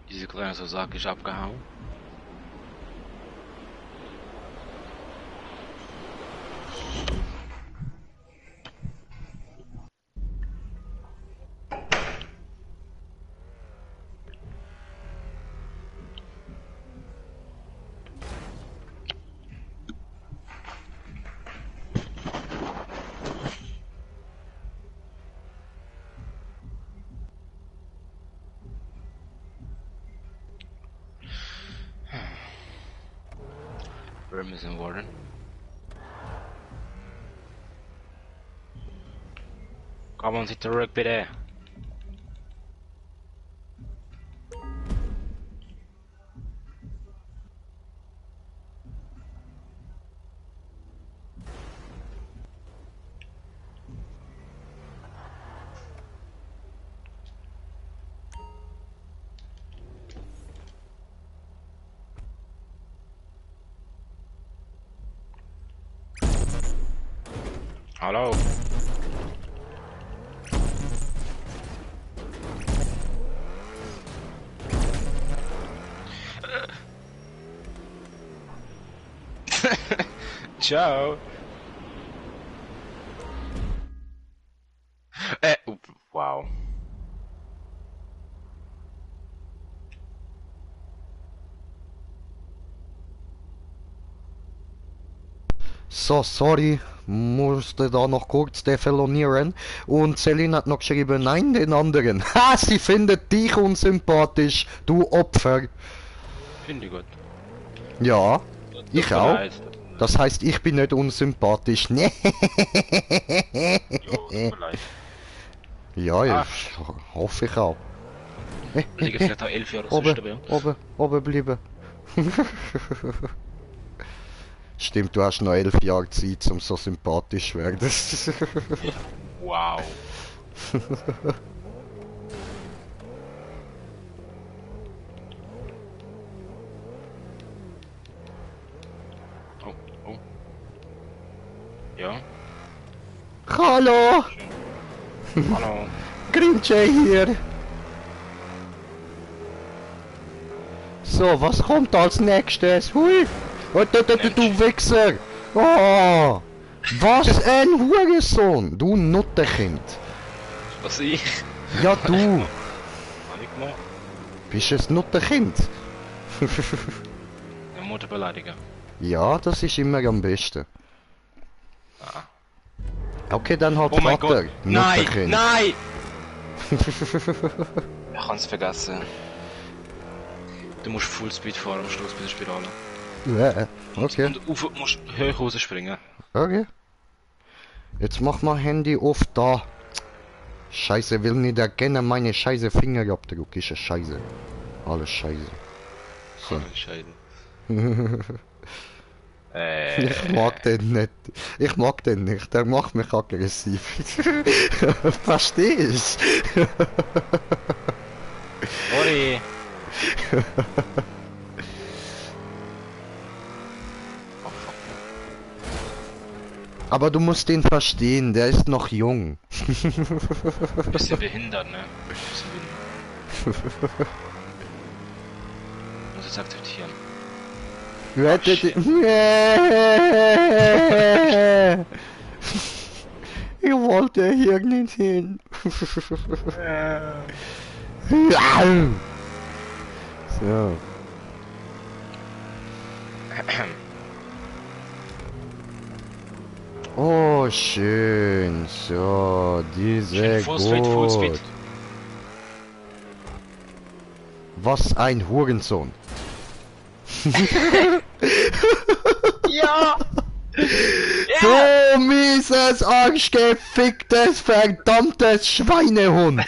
Diese kleine Sasaki ist abgehauen. Wir müssen warten. Kommen Sie zurück, bitte. Hallo. Ciao. Wow. So, sorry, musste da noch kurz defelonieren. Und Celine hat noch geschrieben, nein, den anderen. Ha, sie findet dich unsympathisch, du Opfer. Finde ich gut. Ja, ich Tut mir auch. leid. Das heißt, ich bin nicht unsympathisch. Nee. Jo, tut mir leid. Ja, ja, hoffe ich auch. Liegen vielleicht auch 11 Jahre Oben, zwischen bei uns. oben bleiben. Stimmt, du hast noch 11 Jahre Zeit, um so sympathisch zu werden. Wow. Oh, oh. Ja, Hallo! hallo. Grinche hier! So, was kommt als nächstes? Hui! Oh, du Wichser! Oh! Was ein Hurensohn! Du Nuttenkind! Was ich? Ja, du! Hab ich gemacht? Bist ein Nuttenkind? Eine Mutter beleidigen. Ja, das ist immer am besten. Ah. Okay, dann halt Oh mein Vater. Gott! Nein! Nuttenkind. Nein! Ich kann's vergessen. Du musst Fullspeed fahren am Schluss bei der Spirale. Ja, okay. Und auf, musst hoch rausspringen. Okay. Jetzt mach mal Handy auf da. Scheiße, will nicht erkennen, meine scheiße Fingerabdruck ist ja scheiße. Alles scheiße. So. Scheiden. Ich mag den nicht. Ich mag den nicht. Der macht mich aggressiv. Verstehst? Sorry! Oh fuck. Aber du musst ihn verstehen, der ist noch jung. Bisschen behindert, ne? Bisschen behindert. Muss jetzt akzeptieren. Ich wollte hier nicht hin. So. Oh, schön. So, diese Schön Fullspeed, Fullspeed. gut. Was ein Hurensohn. Ja! Du mieses, arschgeficktes, verdammtes Schweinehund!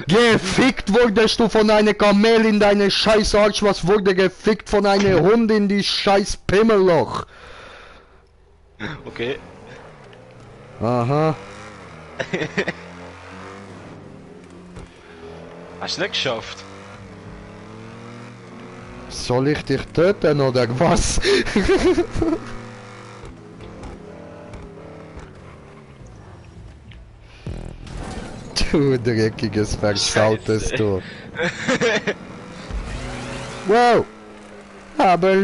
Gefickt wurdest du von einer Kamel in deine scheiß Arsch, was wurde gefickt von einem Hund in die scheiß Pimmelloch? Okay. Aha. Hast du nicht geschafft? Soll ich dich töten oder was? Du dreckiges, versautes du. Wow! Aber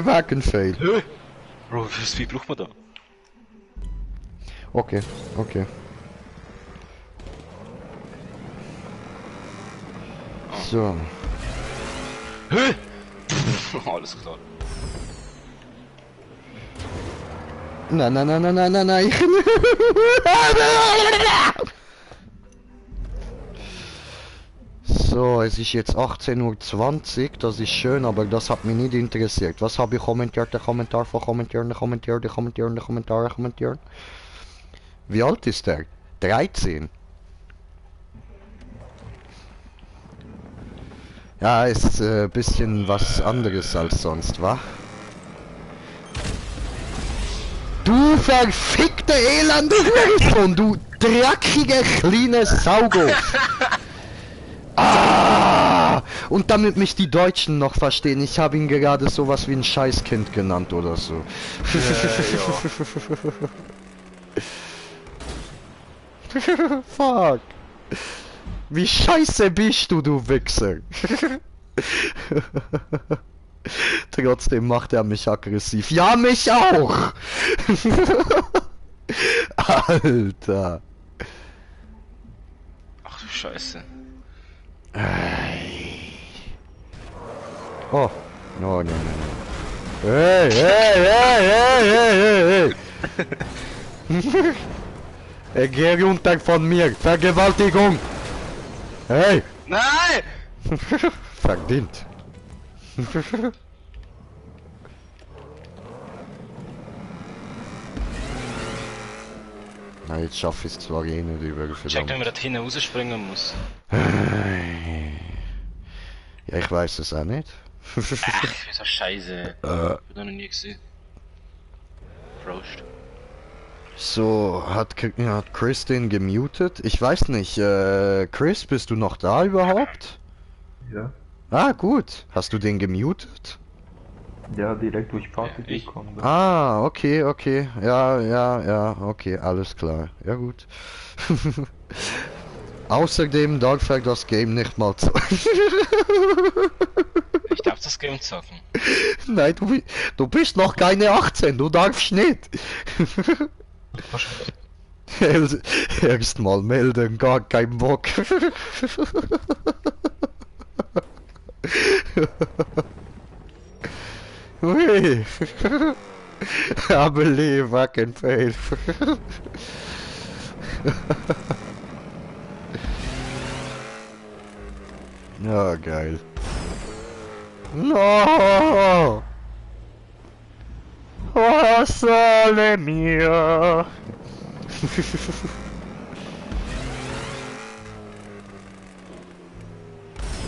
Wackenfail. Hä? Bro, wie viel Speed braucht man da? Okay, okay. So. Hä? Alles klar. Nein, nein, nein, nein, nein, nein, nein. So, es ist jetzt 18:20 Uhr, das ist schön, aber das hat mich nicht interessiert. Was habe ich kommentiert? Der Kommentar von kommentieren. Wie alt ist der? 13. Ja, ist bisschen was anderes als sonst, wa? Du verfickte elende Hurensohn, du dreckige kleine Saugo! Ah! Und damit mich die Deutschen noch verstehen, ich habe ihn gerade sowas wie ein Scheißkind genannt oder so. Fuck! Wie scheiße bist du, du Wichser! Trotzdem macht er mich aggressiv. Ja, mich auch! Alter! Ach du Scheiße. Oh, no, no, no, no. Hey, hey, hey, hey, hey, hey, hey. Geh runter von mir, Vergewaltigung! Hey! Nein! Verdient. Na, jetzt schaffe ich es zwar eh nicht über, Check, wenn man da hinten rausspringen muss. Ja, ich weiß es auch nicht. Ach, so scheiße. Ich hab noch nie gesehen. Prost. So, hat Chris den gemutet? Ich weiß nicht, Chris, bist du noch da überhaupt? Ja. Ah, gut. Hast du den gemutet? Ja, direkt durch Party Ja, ich. gekommen. Ah, okay, okay. Ja, okay, alles klar. Ja, gut. Außerdem darf er das Game nicht mal Ich darf das Game zocken. Nein, du bist noch keine 18, du darfst nicht. Erst mal melden, gar kein Bock. Ui. I believe I can fail. Ja, geil. No! Oh, sole mio!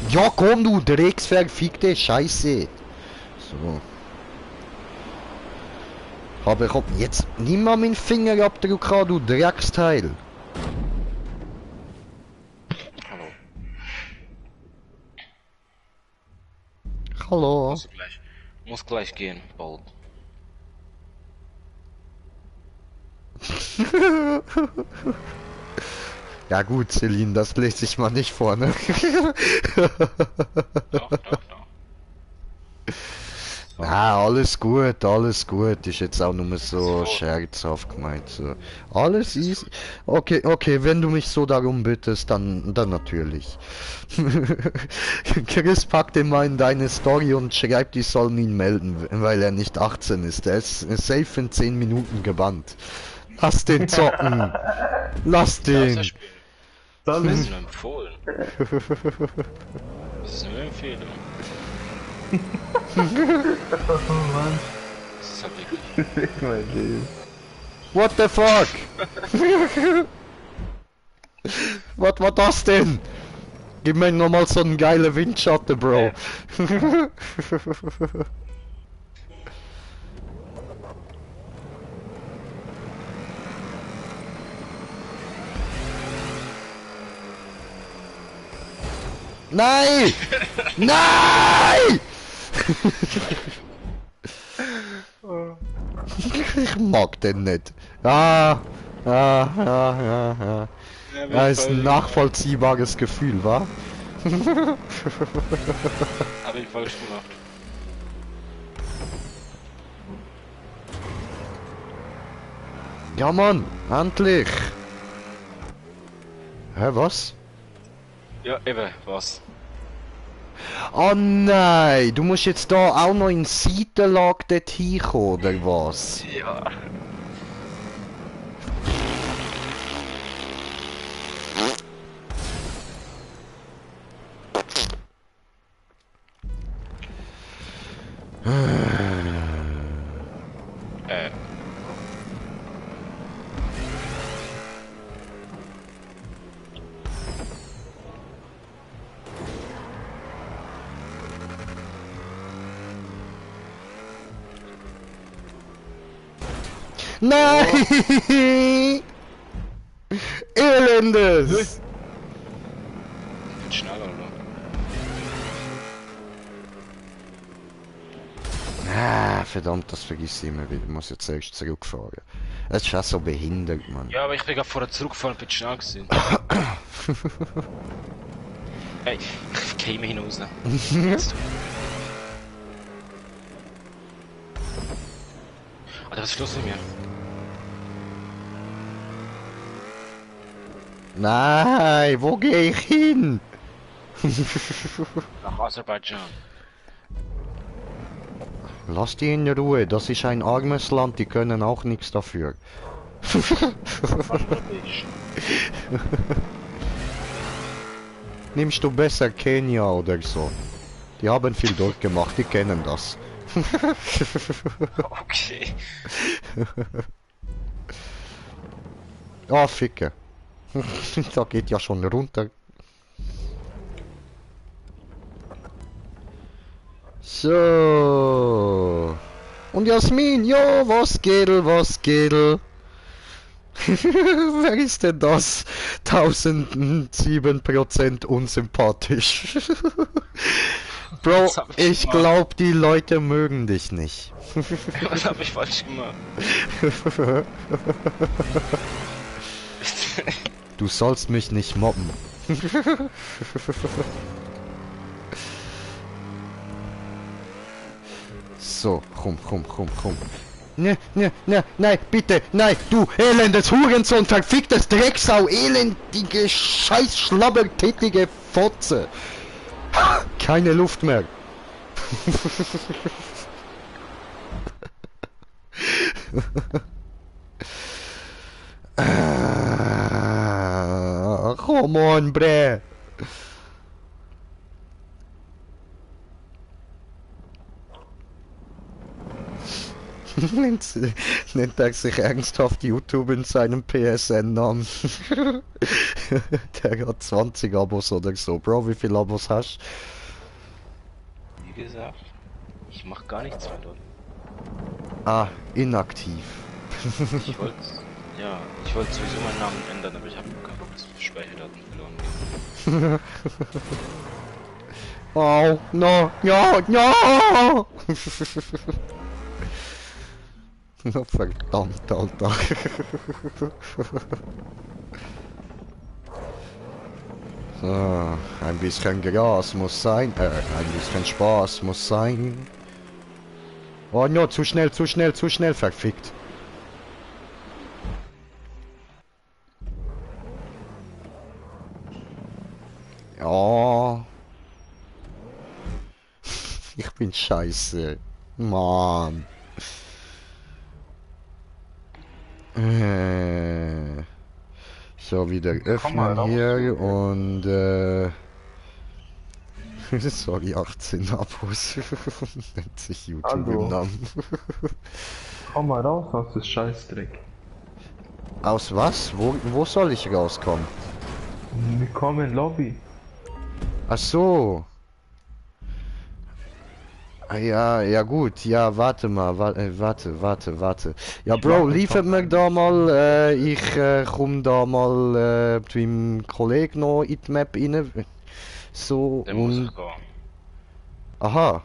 Ja, komm du Drecksverfickte Scheiße! So. Aber ich hab jetzt nimm mal meinen Fingerabdruck an, du Drecksteil! Hallo. Hallo! Muss gleich gehen, bald. Ja gut, Celine, das lese ich mal nicht vor, ne? Doch. Ja, alles gut, ist jetzt auch nur so scherzhaft gemeint, so. Alles easy. Okay, okay, wenn du mich so darum bittest, dann natürlich. Chris packt ihn mal in deine Story und schreibt, ich soll ihn melden, weil er nicht 18 ist. Er ist safe in 10 Minuten gebannt. Lass den zocken. Lass den. Das ist nur empfohlen. Das ist nur eine Empfehlung. Oh Mann. Das ist halt wirklich. Ich mein Leben. What the fuck? Was war das denn? Gib mir nochmal so einen geilen Windschatten, Bro. Nein! Nein! Ich mag den nicht. Ja. Ja, ist ein nachvollziehbares Gefühl, wa? Hab ich falsch gemacht. Ja, Mann, endlich! Hä, was? Ja, eben, was? Oh nein, du musst jetzt da auch noch in Seitenlage dort hinkommen, oder was? Ja. Nein! Elendes! Wird schneller, oder? Ah, verdammt, das vergiss ich immer wieder. Ich muss jetzt erst zurückfahren. Das ist schon so behindert, Mann. Ja, aber ich bin gerade vorher zurückgefahren und bin schnell gewesen. Ey, ich käme hinaus. Jetzt. Alter, was ist los mit mir? Nein, wo gehe ich hin? Nach Aserbaidschan. Lass die in Ruhe, das ist ein armes Land, die können auch nichts dafür. Bangladesch. Nimmst du besser Kenia oder so? Die haben viel durchgemacht, die kennen das. Okay. Ah, Ficke. Da geht ja schon runter. So. Und Jasmin, jo, was geht, was geht? Wer ist denn das? 1007% unsympathisch. Bro, Was hab ich ich gemacht? glaub, die Leute mögen dich nicht. Was hab ich falsch gemacht? Du sollst mich nicht mobben. So, rum. Ne, nein, bitte, nein, du elendes Hurensohn, verficktes Drecksau, elendige, scheiß schlabbertätige Fotze. Keine Luft mehr. Come on, bre. Nennt er sich ernsthaft YouTube in seinem PSN-Namen? Der hat 20 Abos oder so. Bro, wie viele Abos hast du? Wie gesagt, ich mach gar nichts mehr dort. Ah, inaktiv. Ich wollte, ja, ich wollte sowieso meinen Namen ändern, aber ich habe keinen Bock, dass Speicherdaten verloren gehen. Oh, no, no! Oh, verdammt, Alter. So, ein bisschen Gras muss sein, ein bisschen Spaß muss sein. Oh no, zu schnell, verfickt. Ja. Ich bin scheiße. Mann. So, wieder öffnen hier und sorry, 18 Abos. Nennt sich YouTube im Namen. Komm mal raus aus das Scheißdreck. Aus was? Wo soll ich rauskommen? Willkommen in Lobby. Ach so. Ah, ja gut, ja, warte mal, warte. Ja, Bro, liefert mir da mal, ich komm da mal mit meinem Kollegen noch in die Map rein. So, Der muss und... ich gehen. Aha.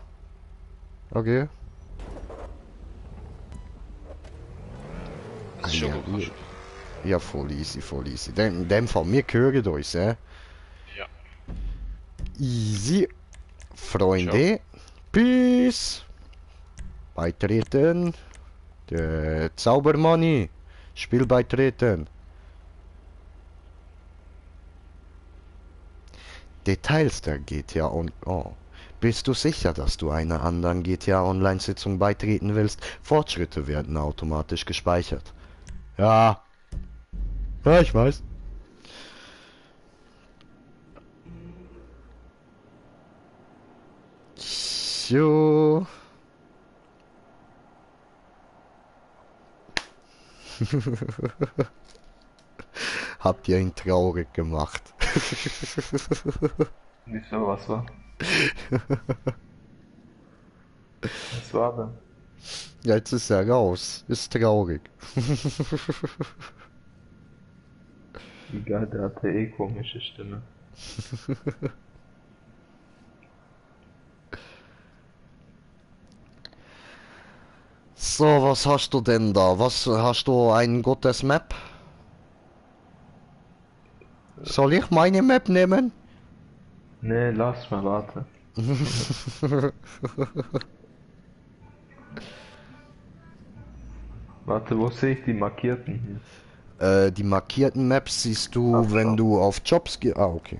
Okay. Das ist schon Ja, gut. Ja, voll easy. In dem Fall, wir hören uns, Ja. Easy. Freunde. Peace. Beitreten. Der Zaubermoney. Spiel beitreten. Details der GTA und... Oh. Bist du sicher, dass du einer anderen GTA Online-Sitzung beitreten willst? Fortschritte werden automatisch gespeichert. Ja. Ja, ich weiß. So. Habt ihr ihn traurig gemacht? Wieso, was war? Was war denn? Ja, jetzt ist er raus. Ist traurig. Egal, der hatte eh komische Stimme. So, was hast du denn da? Was hast du ein gutes Map? Soll ich meine Map nehmen? Nee, lass mal, warte. Warte, wo sehe ich die markierten hier? Die markierten Maps siehst du, Ach, wenn so. du auf Jobs gehst. Ah, okay.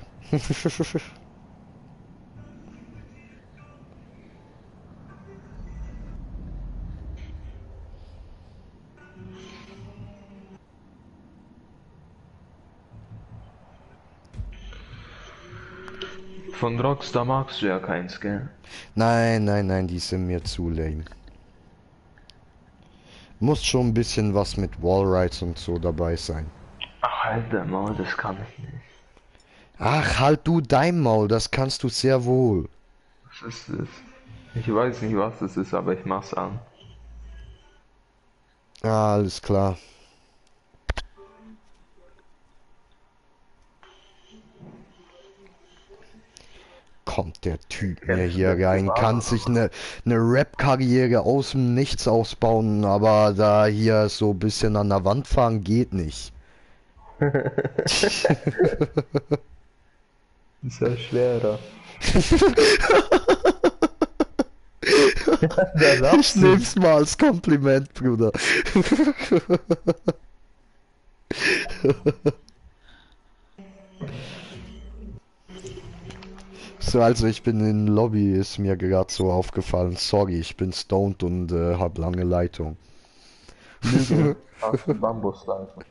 Von Rockstar magst du ja keins, gell? Nein, die sind mir zu lame. Muss schon ein bisschen was mit Wallrides und so dabei sein. Ach, Alter, Maul, das kann ich nicht. Ach, halt du dein Maul, das kannst du sehr wohl. Was ist das? Ich weiß nicht, was es ist, aber ich mach's an. Ah, alles klar. Kommt der Typ mir Kennst du hier den rein, privat kann oder sich was? eine Rap-Karriere aus dem Nichts ausbauen, aber da hier so ein bisschen an der Wand fahren geht nicht. Ist ja schwerer. Der Ich nehm's mal als Kompliment, Bruder. So, also ich bin in Lobby, ist mir gerade so aufgefallen. Sorry, ich bin stoned und hab lange Leitung. Lüge. Hast du Bambusleitung.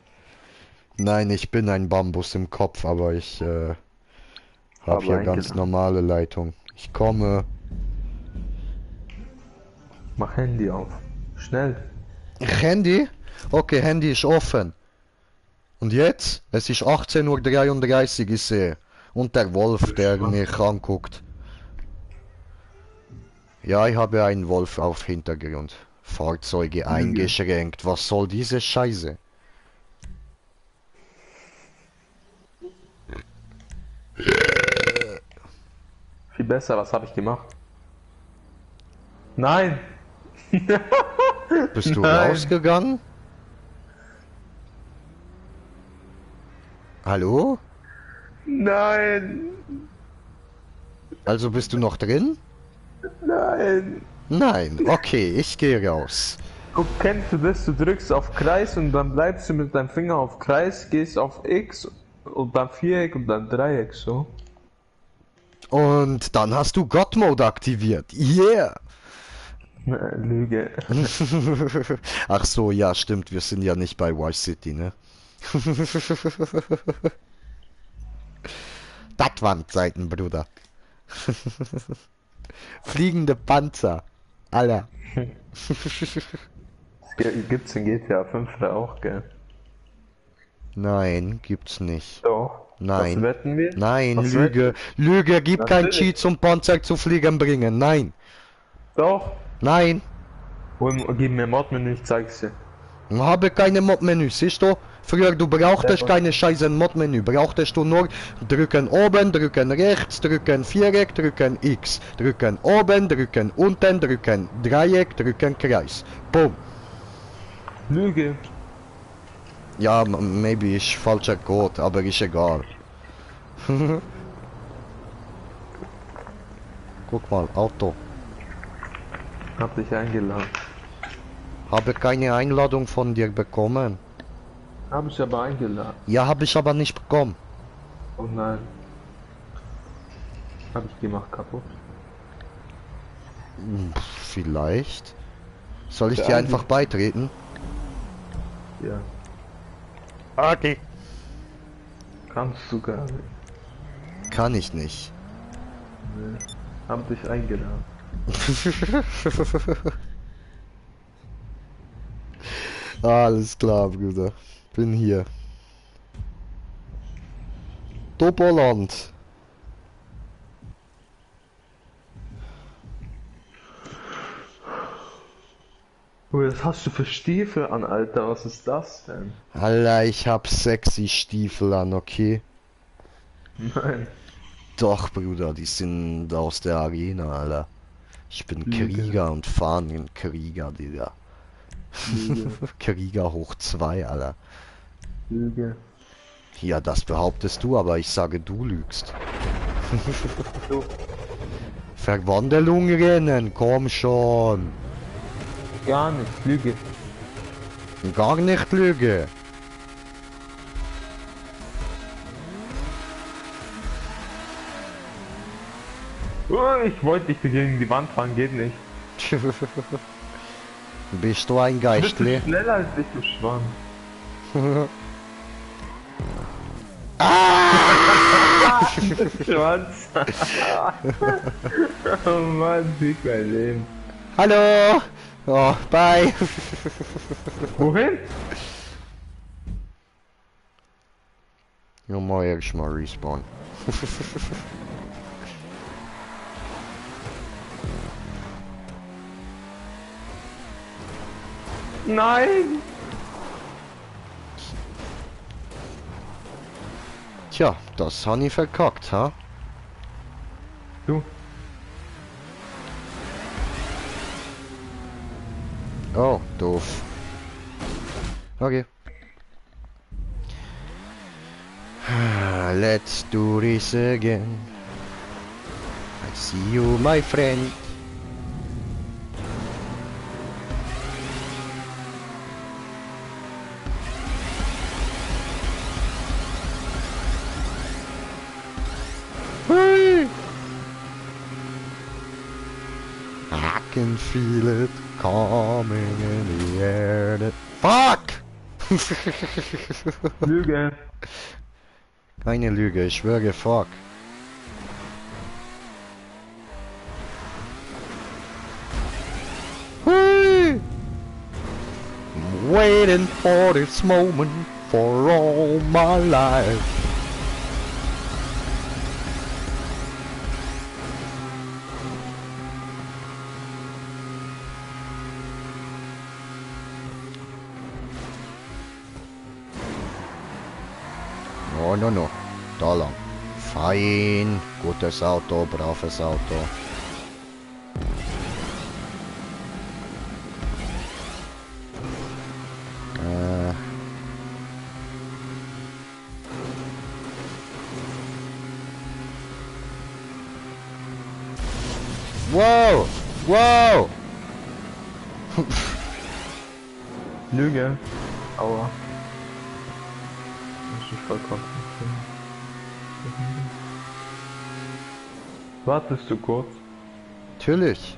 Nein, ich bin ein Bambus im Kopf, aber ich hab Aber hier ganz eingeladen. normale Leitung. Ich komme. Mach Handy auf. Schnell. Handy? Okay, Handy ist offen. Und jetzt? Es ist 18:33 Uhr, ich sehe. Und der Wolf, der mich anguckt. Ja, ich habe einen Wolf auf Hintergrund. Fahrzeuge Lüge. eingeschränkt. Was soll diese Scheiße? Viel besser, was habe ich gemacht? Nein! Bist du Nein! rausgegangen? Hallo? Nein! Also bist du noch drin? Nein! Nein, okay, ich gehe raus. Guck, kennst du das? Du drückst auf Kreis und dann bleibst du mit deinem Finger auf Kreis, gehst auf X und dann Viereck und dann Dreieck, so. Und dann hast du God Mode aktiviert. Yeah! Lüge. Ach so, ja, stimmt, wir sind ja nicht bei Vice City, ne? Das waren Zeiten, Bruder. Fliegende Panzer. Alter. Gibt's in GTA 5 da auch, gell? Nein, gibt's nicht. Doch. Was Nein. wetten wir? Nein, Was Lüge. Lüge, gib kein Natürlich. Cheat zum Panzer zu fliegen bringen. Nein. Doch. Nein. Gib mir Mod-Menü, ich zeig's dir. Habe keine Mod-Menü, siehst du? Früher, du brauchtest Ja. keine scheiße Mod-Menü. Brauchtest du nur drücken oben, drücken rechts, drücken Viereck, drücken X. Drücken oben, drücken unten, drücken Dreieck, drücken Kreis. Boom. Lüge. Ja, maybe ist falscher Code, aber ist egal. Guck mal, Auto. Hab dich eingeladen. Habe keine Einladung von dir bekommen. Hab ich aber eingeladen. Ja, habe ich aber nicht bekommen. Oh nein. Hab ich gemacht kaputt. Vielleicht. Soll ich Ja, dir einfach beitreten? Ja. Okay. Kannst du gar nicht. Kann ich nicht. Nee. Hab dich eingeladen. Alles klar, Bruder. Bin hier. Doppelland. Oh, was hast du für Stiefel an, Alter? Was ist das denn? Alter, ich hab sexy Stiefel an, okay? Nein. Doch, Bruder, die sind aus der Arena, Alter. Ich bin Lüge. Krieger und fahren einen Krieger, Digga. Lüge. Krieger hoch 2, Alter. Lüge. Ja, das behauptest du, aber ich sage, du lügst. Du. Verwandlung rennen, komm schon. Gar nicht. Lüge. Gar nicht lüge. Oh, ich wollte dich gegen die Wand fahren, geht nicht. Bist du ein Du bist Geistli? schneller als ich, du Schwanz. Schwanz. Oh Mann, sieg mein Leben. Hallo! Oh, bye! Wohin? Ja, mal erstmal respawn. Nein! Tja, das habe ich verkackt, ha? Du. Oh, doof. Okay. Let's do this again. I see you, my friend. Hey! I can feel it coming in the air. Fuck! Lüge. Keine Lüge, ich schwöre, fuck. Hey! I'm waiting for this moment for all my life. No, no, no. Da lang. Fein. Gutes Auto, braves Auto. Wow! Wow! Lüge. Aua. Das ist vollkommen. Wartest du kurz? Natürlich.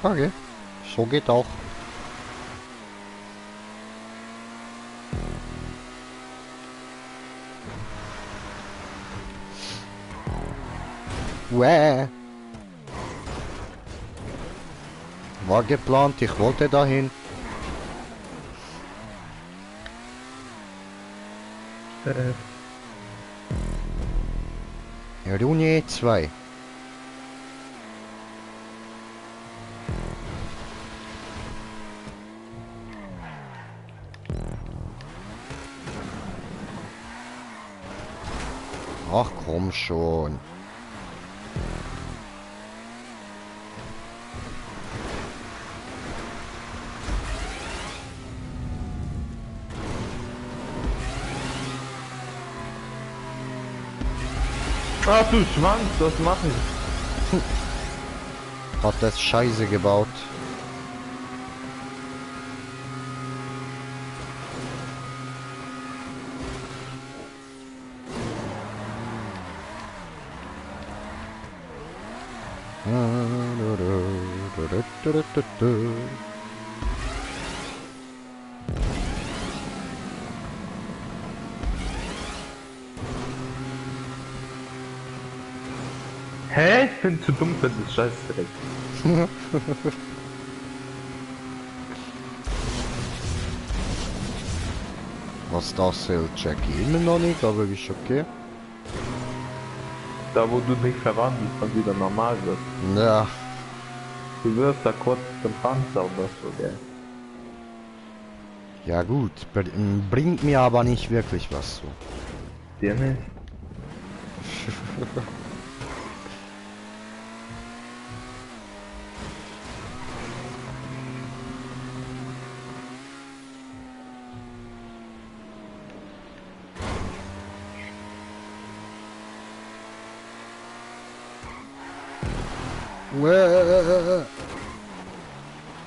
Okay, so geht auch. Wäh. War geplant, ich wollte dahin. Runde 2. Ach komm schon. Ach du Schwanz, was machen? Hat das Scheiße gebaut. Hä? Ich bin zu dumm für das Scheiß direkt. Was das hält, check ich immer noch nicht, aber ist okay. Da wo du dich verwandelst und wieder normal wirst. Ja, Du wirst da kurz zum Panzer oder so, gell? ja gut, bringt mir aber nicht wirklich was so. Dir nicht?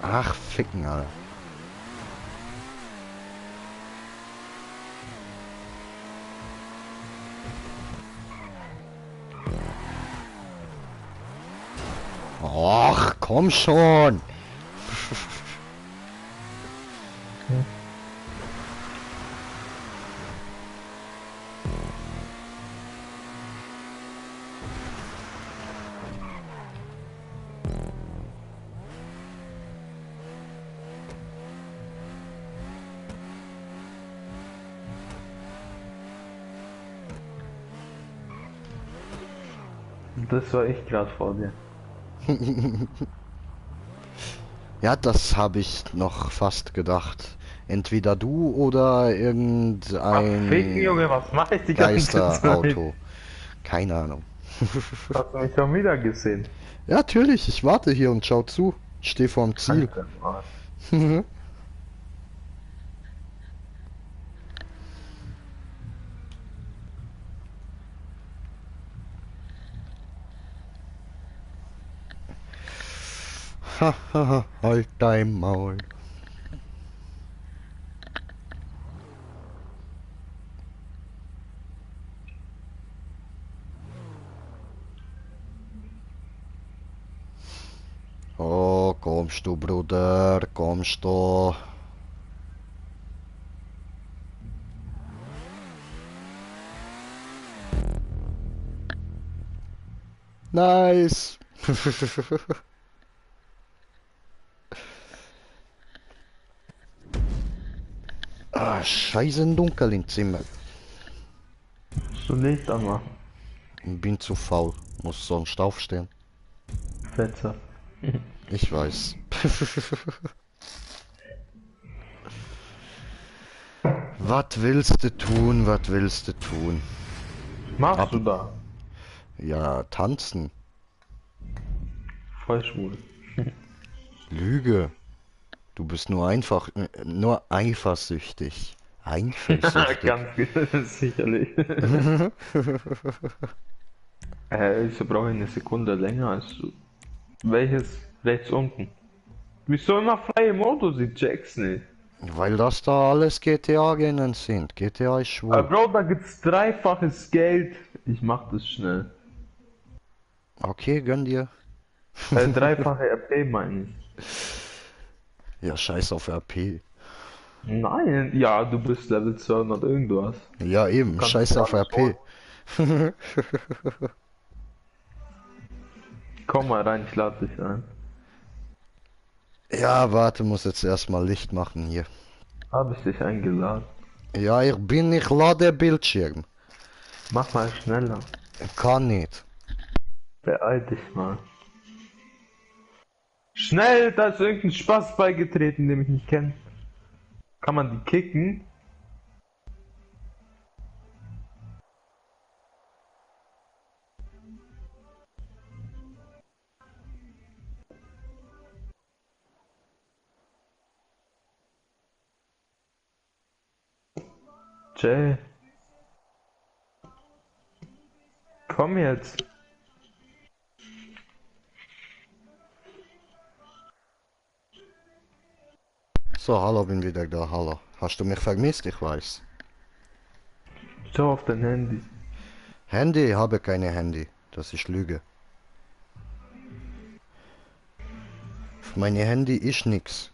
Ach, ficken, Alter. Ach, komm schon. Das war ich gerade vor dir. Ja, das habe ich noch fast gedacht. Entweder du oder Ficken, irgendein Junge, was mache ich die ganze Zeit? Geisterauto. Keine Ahnung. Hast du mich schon wieder gesehen? Ja, natürlich, ich warte hier und schau zu. Ich stehe vorm Ziel. Alter, Mann. Hahaha, halt dein Maul. Oh, kommst du, Bruder, kommst du. Nice. Ah, scheiße dunkel im Zimmer. So Licht anmachen. Bin zu faul. Muss sonst aufstehen. Fetzer. Ich weiß. Was willst du tun? Was willst du tun? Machst du da? Ja, tanzen. Voll schwul. Lüge. Du bist nur eifersüchtig. Eifersüchtig. Ganz sicherlich. Ich brauche eine Sekunde länger als du. Welches? Rechts unten. Wieso immer freie Modus? Ich check's nicht. Weil das da alles GTA-Rennen sind. GTA ist schwul. Bro, da gibt's dreifaches Geld. Ich mach das schnell. Okay, gönn dir. Dreifache RP meine ich. Ja, scheiß auf RP. Nein, ja, du bist Level 200 irgendwas. Ja, eben, Kannst scheiß du auf alles RP. Komm mal rein, ich lade dich ein. Ja, warte, muss jetzt erstmal Licht machen hier. Habe ich dich eingeladen. Ja, ich lade Bildschirm. Mach mal schneller. Kann nicht. Beeil dich mal. Schnell, da ist irgendein Spaß beigetreten, den ich nicht kenne. Kann man die kicken? Jay. Komm jetzt. So, hallo, bin wieder da, hallo. Hast du mich vermisst? Ich weiß. Schau auf dein Handy. Handy, habe keine Handy. Das ist Lüge. Auf meine Handy ist nix.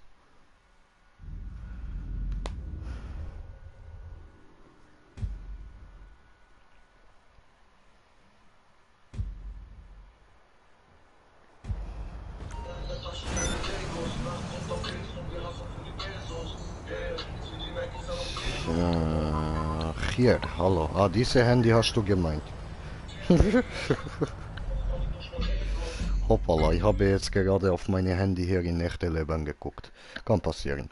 Hier, hallo. Ah, diese Handy hast du gemeint. Hoppala, ich habe jetzt gerade auf meine Handy hier in echte Leben geguckt. Kann passieren.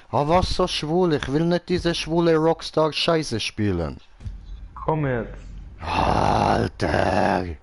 Ah, was so schwul? Ich will nicht diese schwule Rockstar-Scheiße spielen. Komm jetzt. Alter!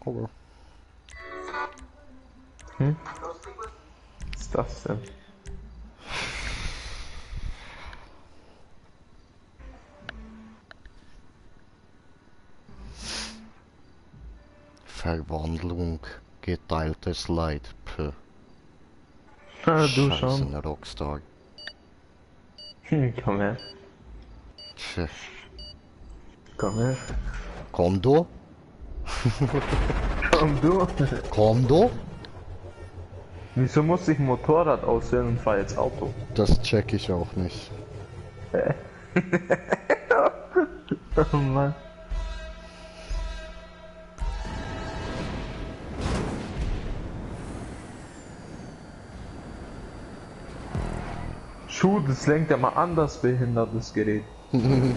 Oh. Was ist das denn? Verwandlung, geteiltes Leid. Puh. Ah, du Scheiße, schon. ein Rockstar. Komm her. Tja. Komm her. Komm du? Komm du. Komm du? Wieso muss ich ein Motorrad auswählen und fahr jetzt Auto? Das check ich auch nicht. Oh Mann. Schuh, das lenkt ja mal anders behindertes Gerät. Hm,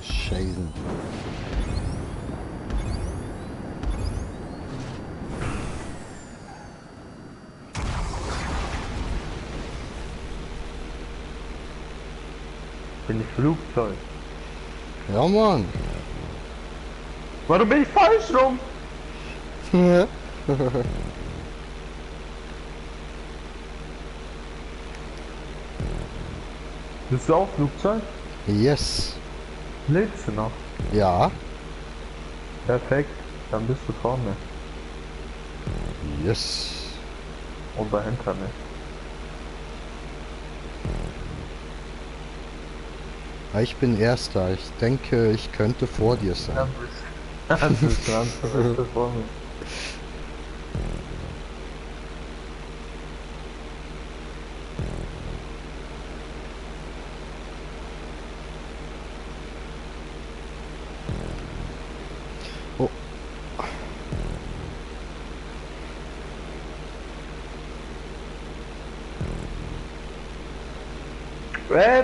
Scheiße. Bin ich Flugzeug? Ja, Mann. Warum bin ich falsch rum? Bist du auch Flugzeug? Yes. Lebst du noch? Ja. Perfekt, dann bist du vorne. Yes. Oder hinter mir. Ich bin Erster. Ich denke, ich könnte vor dir sein. Du bist dran, du bist vor mir. Oh.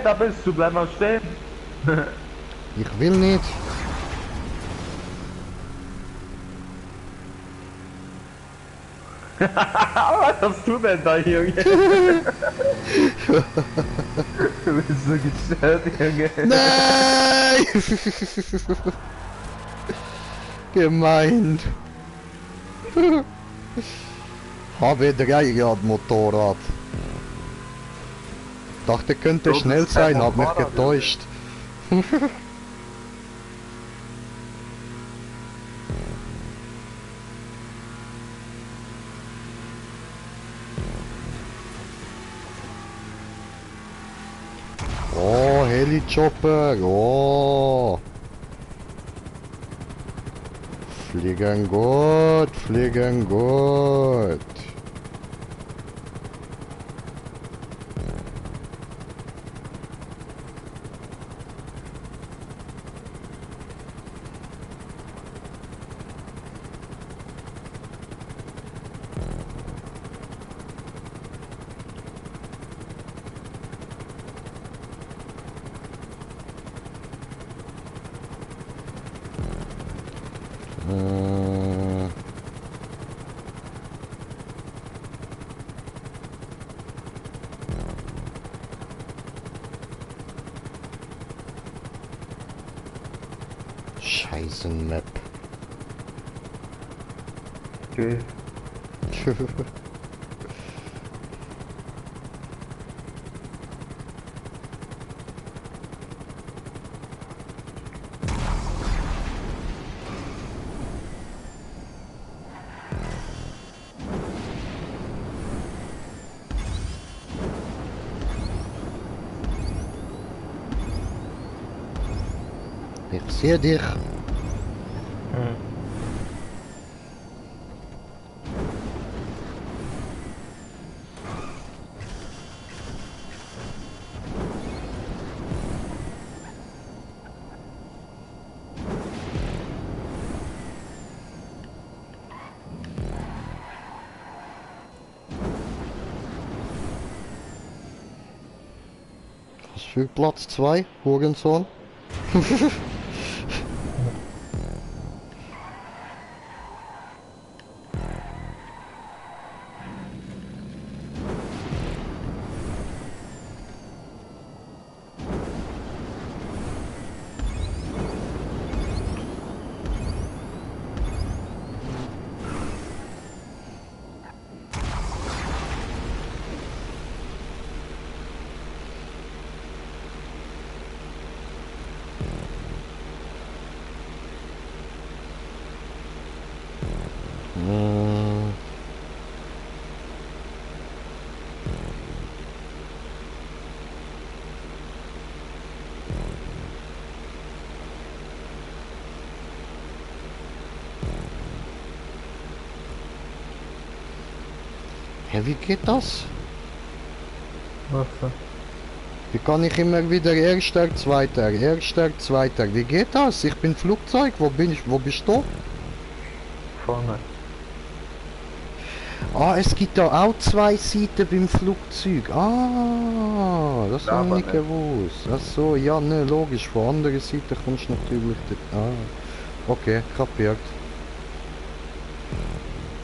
Da bist du, bleib mal stehen. Ich will nicht. Was hast du denn da, Junge? Du bist so gestört, Junge. Nein! Gemein. HW3 Grad Motorrad. Dachte, könnte So, das schnell ist kein sein, hab mich Motorrad, getäuscht. Oh, Heli-Chopper, oh. Fliegen gut, fliegen gut. Äh, Scheißen Map. Okay. Ich sehe dich. für Platz 2, Hurensohn. Hä, wie geht das? Was denn? Wie kann ich immer wieder Erster, Zweiter, wie geht das? Ich bin Flugzeug, wo bin ich, wo bist du? Vorne. Ah, es gibt da auch zwei Seiten beim Flugzeug. Ah, das Ja, habe ich aber nicht nicht. gewusst. Ach so, ja, ne, logisch, von anderer Seite kommst du natürlich dort. Ah, okay, kapiert.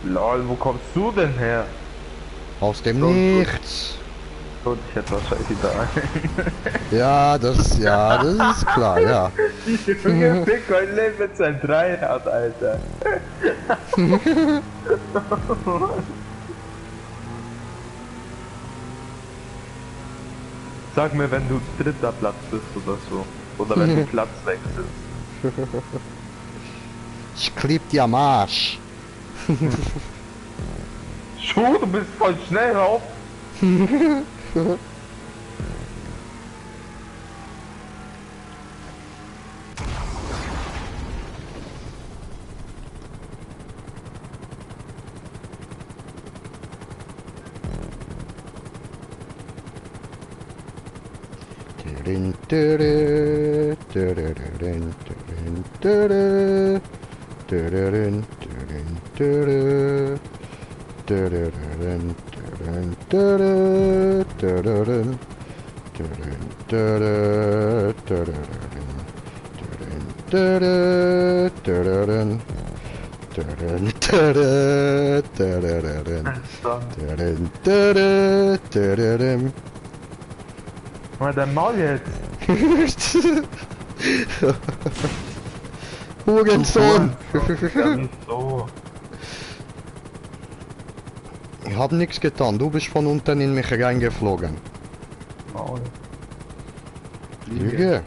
Lol, wo kommst du denn her? Aus dem So, gut. Nichts. Gut, ich hätte wahrscheinlich da ein. Ja, das ist klar, ja. Junge, fick mein Leben mit seinem Dreirad, Alter. Sag mir, wenn du dritter Platz bist oder so. Oder wenn du Platz wechselst. Ich klipp dir am Arsch. Schuh, du bist voll schnell auf. Tudun, tudu, tudurun, tudun, tudu. Tudurun, tudun, tudu. Tudurun, tudun, tudu. Tudurun. Tudun, tudu, tudurun. Tudun, tudu, tudurun. Tudun, tudu, tudurun. Tudun, tudu, tudurun. Mal dein Maul jetzt. Hurensohn! Ja, nicht so. Ich hab nichts getan, du bist von unten in mich reingeflogen. Maul. Lüge.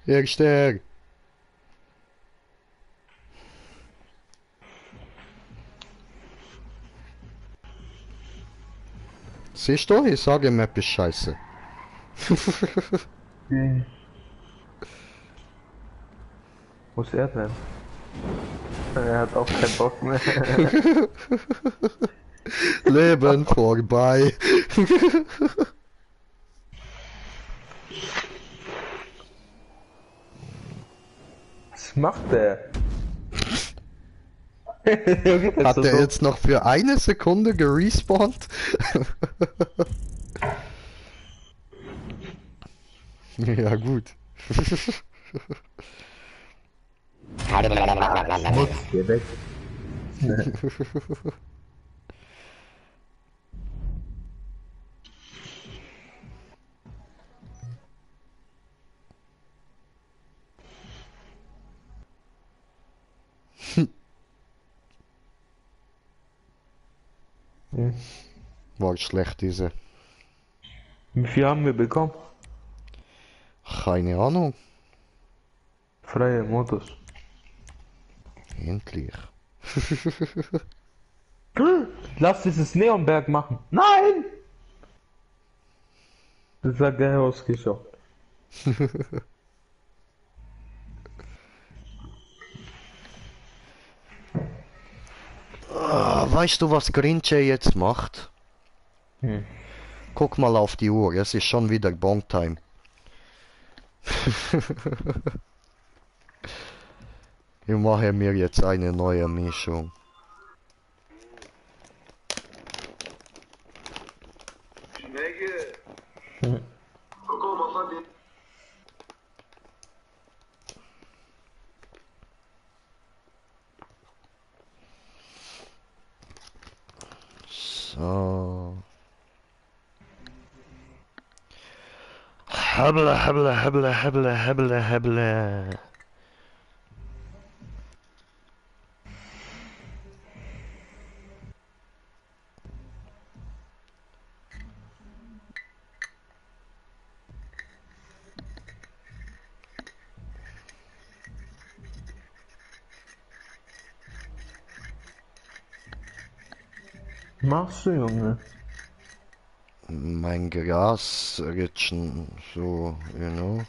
Erster. Siehst du, ich sage ihm etwas Scheiße. Wo ist er denn? Er hat auch keinen Bock mehr. Leben vorbei. Was macht der? Hat er jetzt noch für eine Sekunde gerespawnt? Ja gut. Muss hier weg. War schlecht diese. Wie viel haben wir bekommen? Keine Ahnung. Freie Modus. Endlich. Lass dieses Neonberg machen. Nein! Das sah geil ausgeschaut. Ah, weißt du, was Grinche jetzt macht? Hm. Guck mal auf die Uhr, es ist schon wieder Bong-Time. Ich mache mir jetzt eine neue Mischung. So. Hebble. Machst du, Junge? Mein Gras ritschen, so, you know.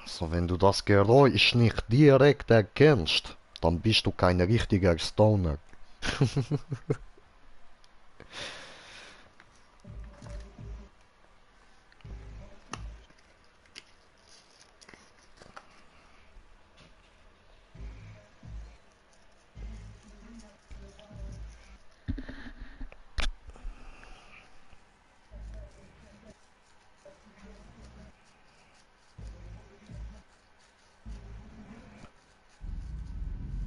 So, wenn du das Geräusch nicht direkt erkennst, dann bist du kein richtiger Stoner.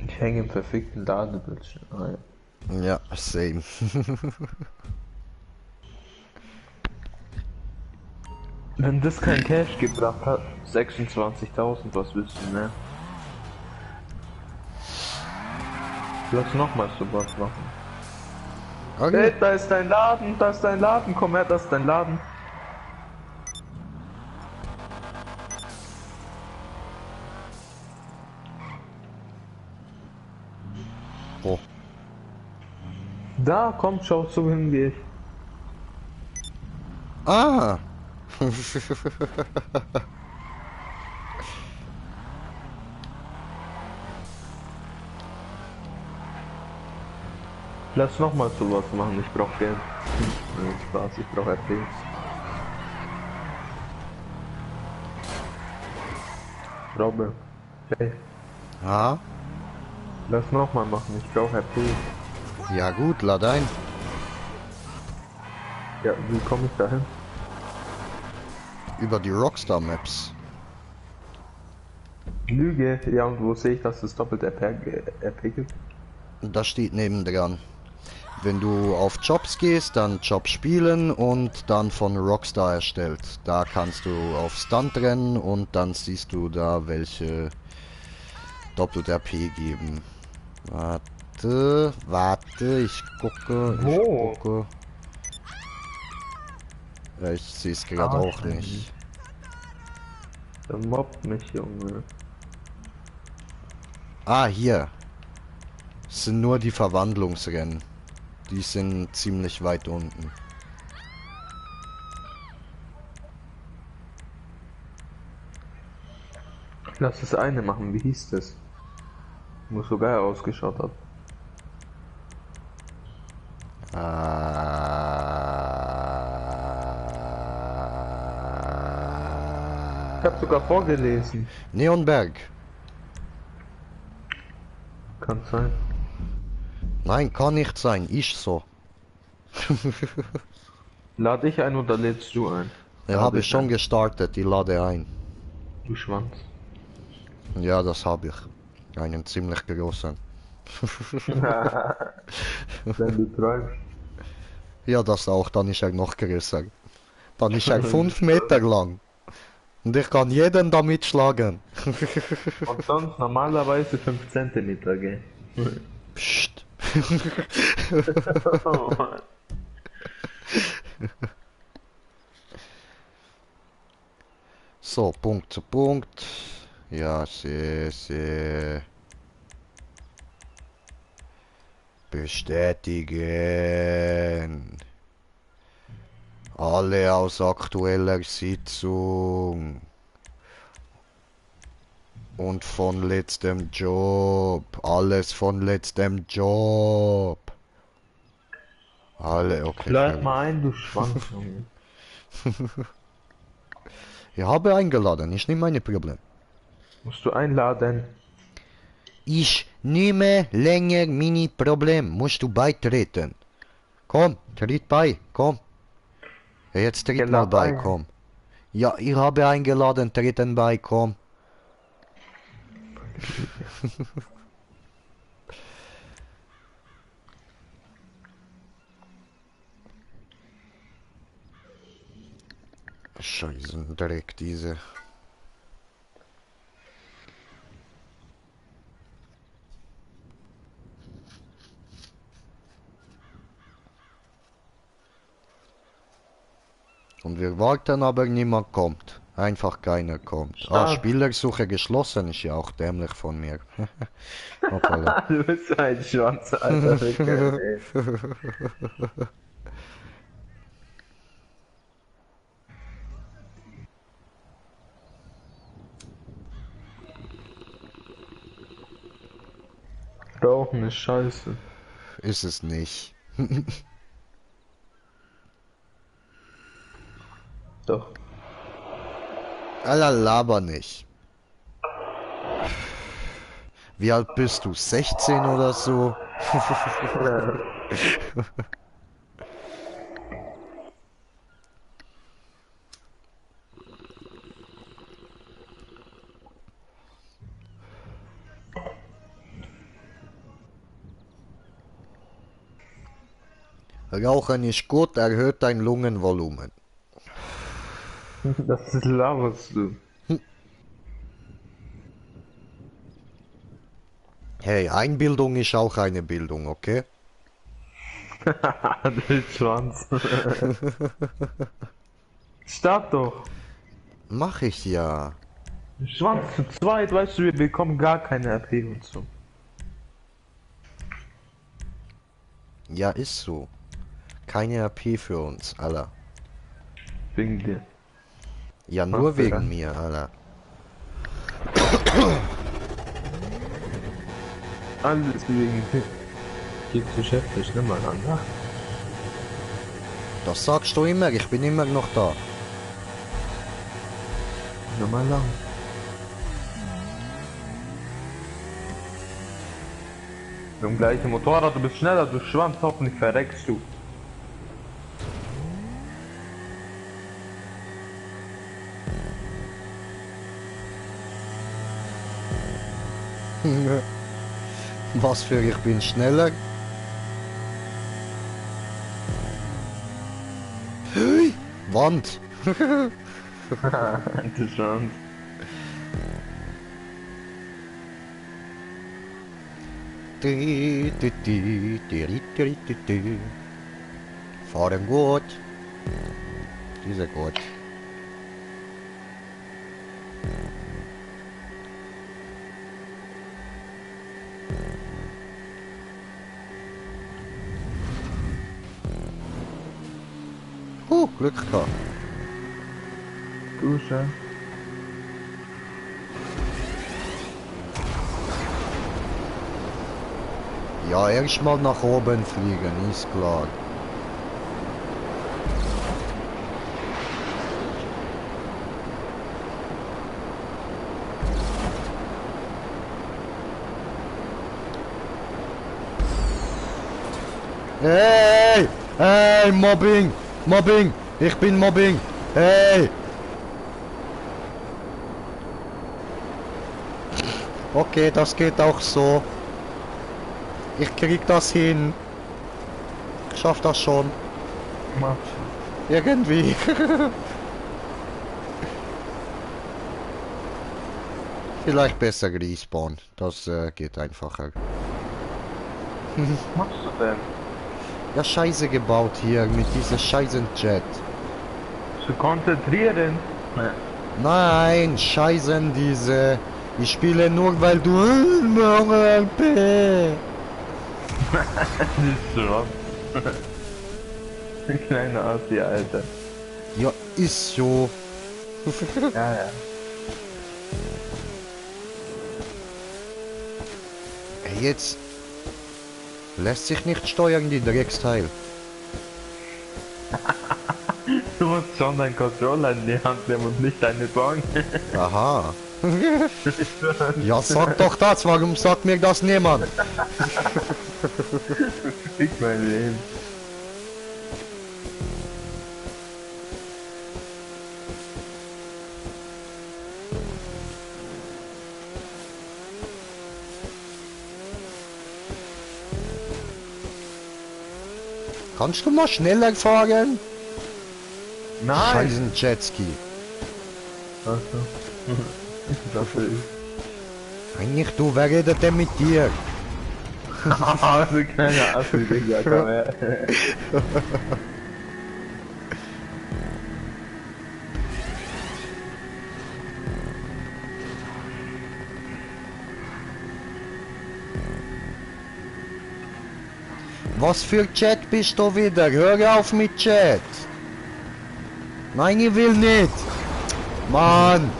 Ich hänge im verfickten Ladebildschirm. Ah, ja. Ja, same. Wenn das kein Cash gebracht hat, 26.000, was willst du mehr? Lass nochmal sowas machen. Okay. Hey, da ist dein Laden, komm her, das ist dein Laden. Oh. Da, komm, schau so hin wie ich. Ah! Lass nochmal sowas machen, ich brauch Geld. Nee, Spaß, ich brauch RP. Robbe. Hey, Ah? lass nochmal machen, ich brauch RP. Ja gut, lad ein. Ja, wie komme ich dahin? Über die Rockstar Maps. Lüge, ja, und wo sehe ich, dass es doppelt RP gibt? Das steht nebendran. Wenn du auf Jobs gehst, dann Job spielen und dann von Rockstar erstellt. Da kannst du auf Stunt rennen und dann siehst du da, welche doppelt RP geben. Warte, ich Wo? gucke. Ja, ich sehe es gerade auch scheiße. nicht. Der mobbt mich, Junge. Ah, hier. Es sind nur die Verwandlungsrennen. Die sind ziemlich weit unten. Lass das eine machen, wie hieß das? Wo so geil ausgeschaut hat. Ich hab sogar vorgelesen. Neonberg. Kann sein. Nein, kann nicht sein. Ich so. Lade ich ein oder lädst du ein? Ja, habe ich schon gestartet. Die lade ein. Du Schwanz. Ja, das habe ich. Einen ziemlich großen. Wenn du träumst. Ja, das auch. Dann ist er noch größer. Dann ist er 5 Meter lang. Und ich kann jeden damit schlagen. Und sonst normalerweise 5 Zentimeter, gell? Psst. Oh Mann. So, Punkt zu Punkt. Ja, sehr. Bestätigen. Alle aus aktueller Sitzung. Und von letztem Job. Alles von letztem Job. Alle, okay. Lad fertig. mal ein, du Schwanz, Junge. Ich habe eingeladen, ist nicht mein Problem. Musst du einladen. Ich nehme länger mini Problem. Musst du beitreten. Komm, tritt bei, komm. Jetzt tritt mal bei, Bei. komm. Ja, ich habe eingeladen, treten bei, komm. Scheiße, Dreck, diese. Und wir warten, aber niemand kommt. Einfach keiner kommt. Ah, Stark. Spielersuche geschlossen ist ja auch dämlich von mir. Hoppala. Du bist ein Schwanz, Alter. Wirklich, ey. Rauchen ist scheiße. Ist es nicht. Doch. Alla, laber nicht. Wie alt bist du? 16 oder so? Rauchen ist gut, erhöht dein Lungenvolumen. Das laberst du. Hey, Einbildung ist auch eine Bildung, okay? Du Schwanz. Start doch. Mach ich ja. Schwanz zu zweit, weißt du, wir bekommen gar keine RP und so. Ja, ist so. Keine RP für uns, Alter. Wegen dir. Ja, Machst nur du wegen dann? mir, Alter. Alles wegen dir. Geht zu schäftig, nimm mal an, ne? Das sagst du immer, ich bin immer noch da. Nimm mal lang. Mit dem gleichen Motorrad, du bist schneller, du Schwanz, hoffentlich verreckst du. Was für ich bin schneller? Hey, Wand! Du Schwanz. Fahren gut. Diese gut. Glück gehabt. Dusche. Ja, erstmal nach oben fliegen, ist klar. Hey! Hey, Mobbing! Mobbing! Ich bin Mobbing! Hey! Okay, das geht auch so. Ich krieg das hin. Ich schaff das schon. Mach. Irgendwie. Vielleicht besser respawn. Das geht einfacher. Was machst du denn? Ja, scheiße gebaut hier mit dieser scheißen Jet. Zu konzentrieren? Ne. Nein, scheißen diese. Ich spiele nur, weil du... LP. Du Schwanz. Kleine Assi, Alter. Ja, ist so. Ja, ja. jetzt lässt sich nicht steuern, die Drecksteil. Du musst schon deinen Controller in die Hand nehmen und nicht deine Bank. Aha. Ja, sag doch das, warum sagt mir das niemand? Ich mein Leben. Kannst du mal schneller fahren? Nein! Scheißen Jetski. Achso. Dafür ist. Eigentlich, du, wer redet denn mit dir? Also kleiner Assi, Digga, komm her. Was für Chat bist du wieder? Hör auf mit Chat. Nein, ich will nicht. Mann.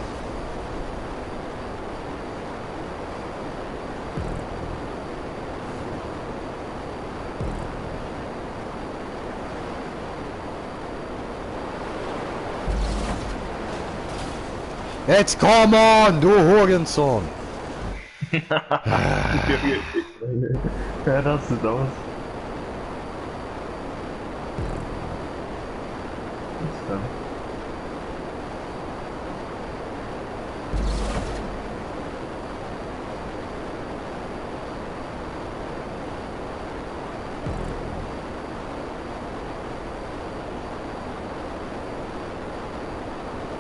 Jetzt komm on, du Hurensohn. Ja, das ist aus. Was dann?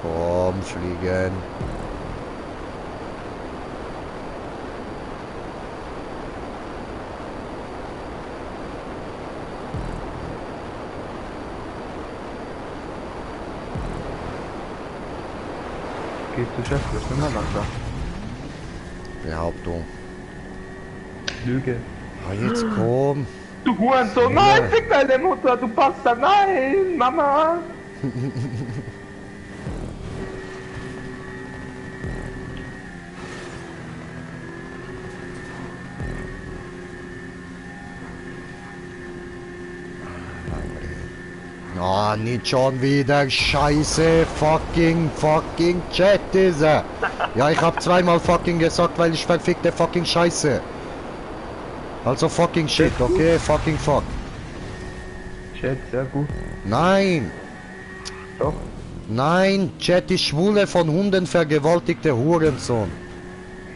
Komm, fliegen. Gehst du Chef, das ist immer langsam. Behauptung. Lüge. Ah, jetzt komm. Du Hurensohn, nein, fick deine Mutter, du Bastard, nein, Mama! Ah, nicht schon wieder. Scheiße. Fucking Chat ist er. Ja, ich hab zweimal fucking gesagt, weil ich verfickte fucking Scheiße. Also fucking shit, okay? Fucking fuck. Chat, sehr gut. Nein. Doch. Nein, Chat ist schwule von Hunden vergewaltigte Hurensohn.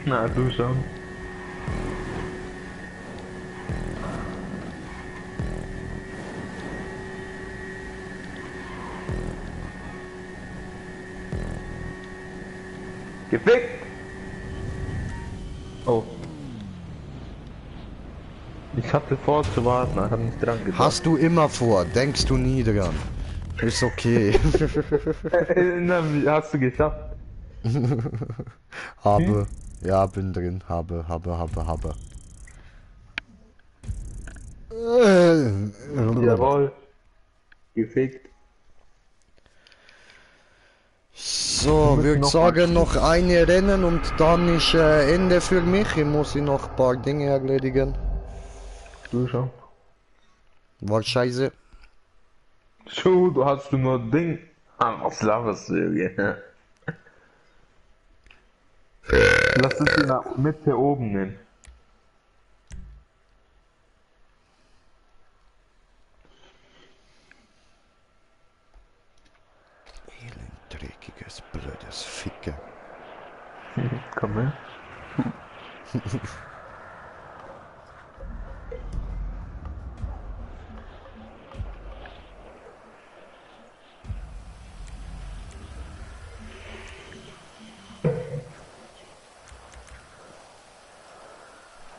Na, du schon. Gefickt! Oh. Ich hatte vor zu warten, ich hab nicht dran gedacht. Hast du immer vor, denkst du nie dran. Ist okay. Na, wie hast du geschafft? Habe. Ja, bin drin. Habe. Jawohl. Gefickt. So, würde sagen, noch eine Rennen und dann ist Ende für mich. Ich muss noch ein paar Dinge erledigen. Du schon. War scheiße. So, du hast du nur Ding. Ah, was laberst du, Junge? Lass es in der Mitte oben nehmen. Dreckiges, blödes Ficke. Komm her.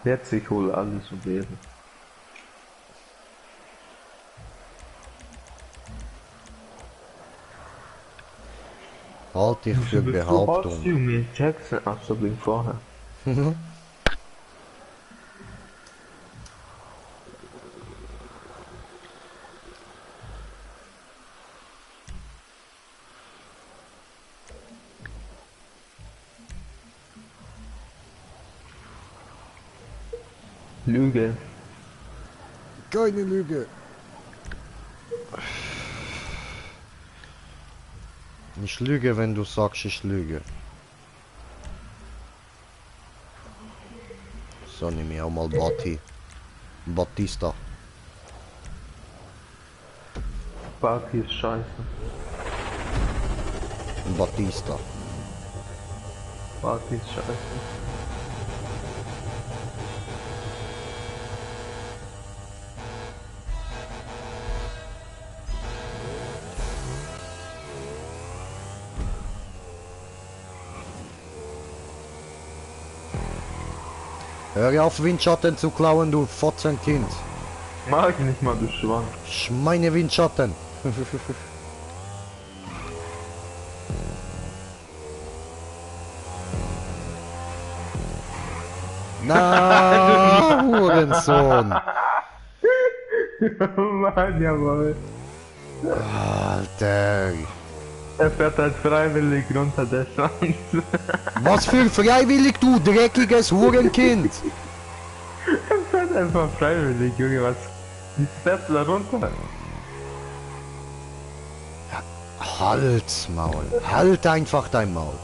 Jetzt ich hole alles und wäre. Halt dich für Behauptung. Junge, Jackson, ach so, bin vorher. Lüge. Keine Lüge. Ich lüge, wenn du sagst, ich lüge. So, nimm ich auch mal Batista. Party ist scheiße. Batista. Party ist scheiße. Hör auf, Windschatten zu klauen, du Fotzenkind. Mag ich nicht mal, du Schwanz. Meine Windschatten. Na, Hurensohn. Mann, jawohl. Alter. Er fährt halt freiwillig runter, der Schwanz. Was für freiwillig, du dreckiges Hurenkind. Er fährt einfach freiwillig, Junge, was? Wie fährst du da runter? Halt's Maul. Halt einfach dein Maul.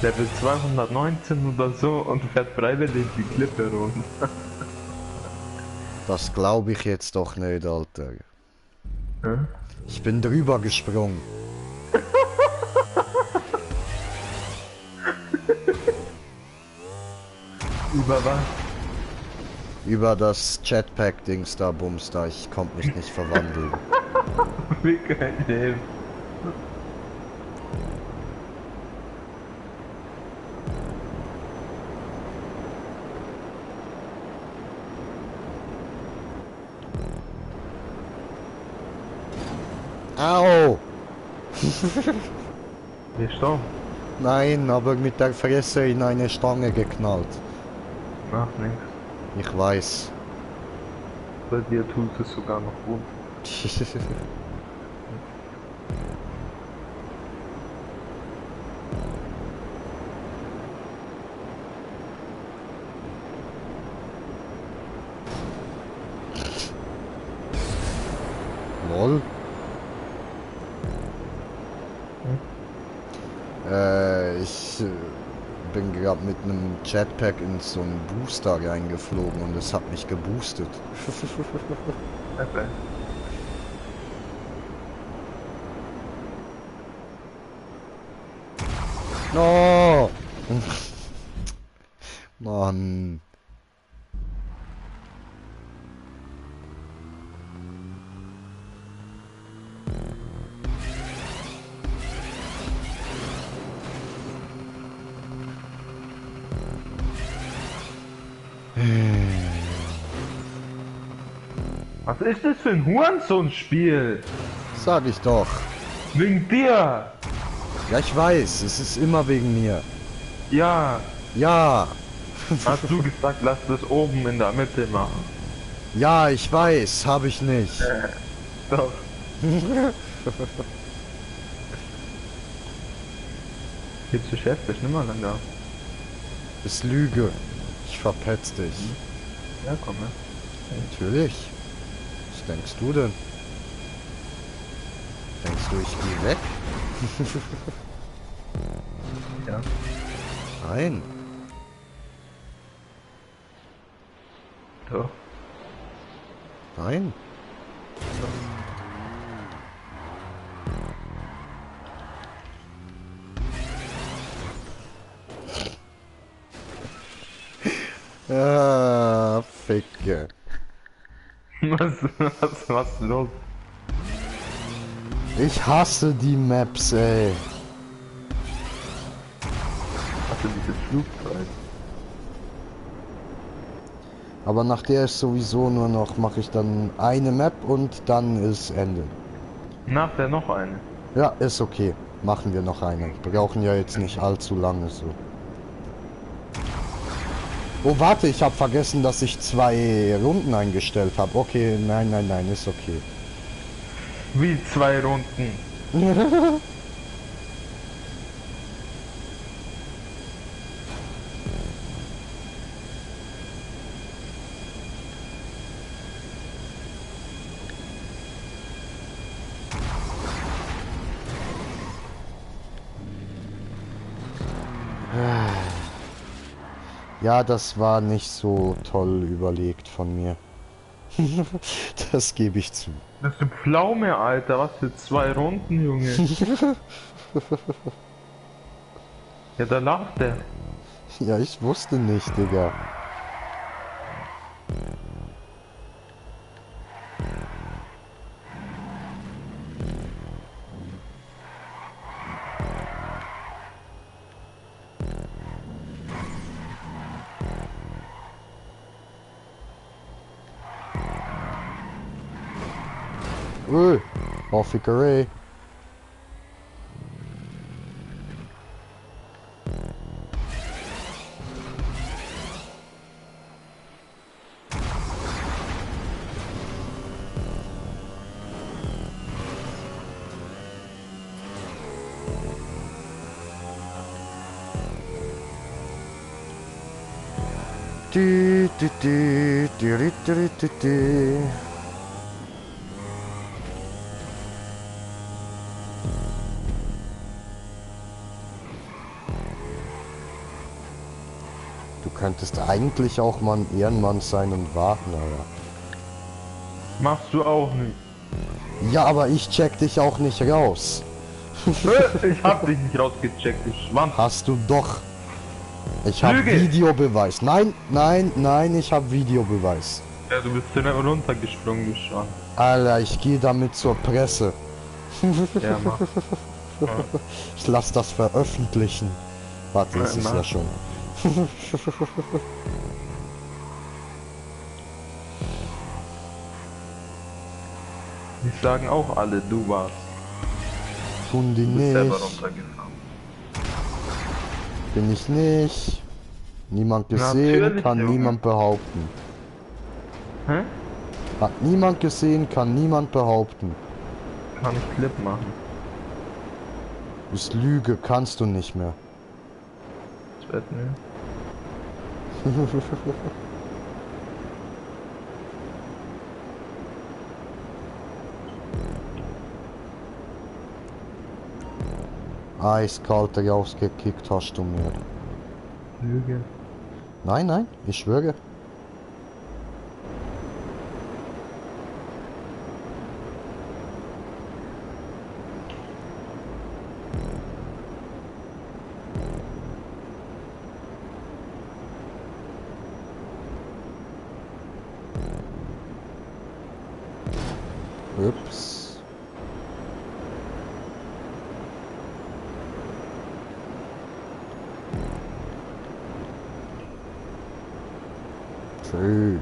Level 219 oder so und fährt freiwillig die Klippe runter. Das glaube ich jetzt doch nicht, Alter. Hä? Ich bin drüber gesprungen. Über was? Über das Jetpack-Dings da, Bums da. Ich konnte mich nicht verwandeln. Wie kein Leben. Au! Gestorben? Nein, aber mit der Fresse in eine Stange geknallt. Macht nix. Ich weiß. Bei dir tut es sogar noch gut. Lol. Ich bin gerade mit einem Jetpack in so einen Booster reingeflogen und es hat mich geboostet. Okay. No! Mann. Was ist das für ein Hurensohn-Spiel? Sag ich doch. Wegen dir! Ja, ich weiß, es ist immer wegen mir. Ja! Ja. Hast du gesagt, lass das oben in der Mitte machen? Ja, ich weiß, habe ich nicht. Doch. Gibst du Chef, das ist nimmer lang da. Ist Lüge. Ich verpetz dich. Ja, komm, ne? Natürlich. Was denkst du denn? Denkst du, ich gehe weg? Ja. Nein. Doch. Nein. Ah, Ficke. Was ist los? Ich hasse die Maps, ey. Hast du dieses Flugzeug? Aber nach der ist sowieso nur noch, mache ich dann eine Map und dann ist Ende. Nach der noch eine. Ja, ist okay. Machen wir noch eine. Brauchen ja jetzt nicht allzu lange so. Oh, warte, ich habe vergessen, dass ich 2 Runden eingestellt habe. Okay, nein, ist okay. Wie 2 Runden. Ja, das war nicht so toll überlegt von mir. Das gebe ich zu. Das ist eine Pflaume, Alter. Was für 2 Runden, Junge. Ja, da lacht er. Ja, ich wusste nicht, Digga. Officeré. Du, du, du, du, du, du, du, du. Du könntest eigentlich auch mal ein Ehrenmann sein und warten, aber... Machst du auch nicht. Ja, aber ich check dich auch nicht raus. Ich hab dich nicht rausgecheckt, du Schwanz. Hast du doch. Ich habe Lüge. Videobeweis. Nein, nein, nein, ich habe Videobeweis. Ja, du bist ja runtergesprungen, du Schwanz. Alter, ich gehe damit zur Presse. Ja, mach. Ich lass das veröffentlichen. Warte, das ist Mach. ja schon. Die sagen auch alle, du warst. Tun die Du bist selber nicht. runtergefahren. Bin ich nicht. Niemand gesehen, Natürlich, kann Junge. niemand behaupten. Hä? Hat niemand gesehen, kann niemand behaupten. Kann ich Clip machen? Ist Lüge, kannst du nicht mehr. Das wird mir. Eiskalt rausgekickt hast du mir. Lüge. Nein, nein, ich schwöre. Ups. Schön.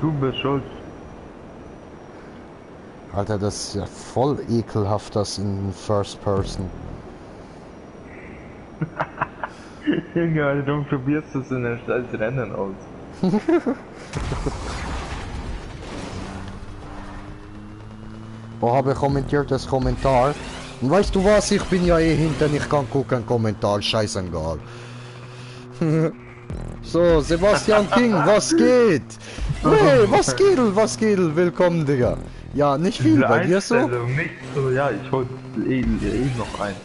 Du bist schuld. Alter, das ist ja voll ekelhaft, das in First Person. Junge, Alter, du probierst das in der scheiß Rennen aus. Wo habe kommentiert das Kommentar? Und weißt du was, ich bin ja eh hinten, ich kann gucken, Kommentar, scheißegal. So, Sebastian King, was geht? Hey, was geht, willkommen, Digga. Ja, nicht viel Diese bei dir so? Einstellung nicht so, ja, ich hol eh noch ein.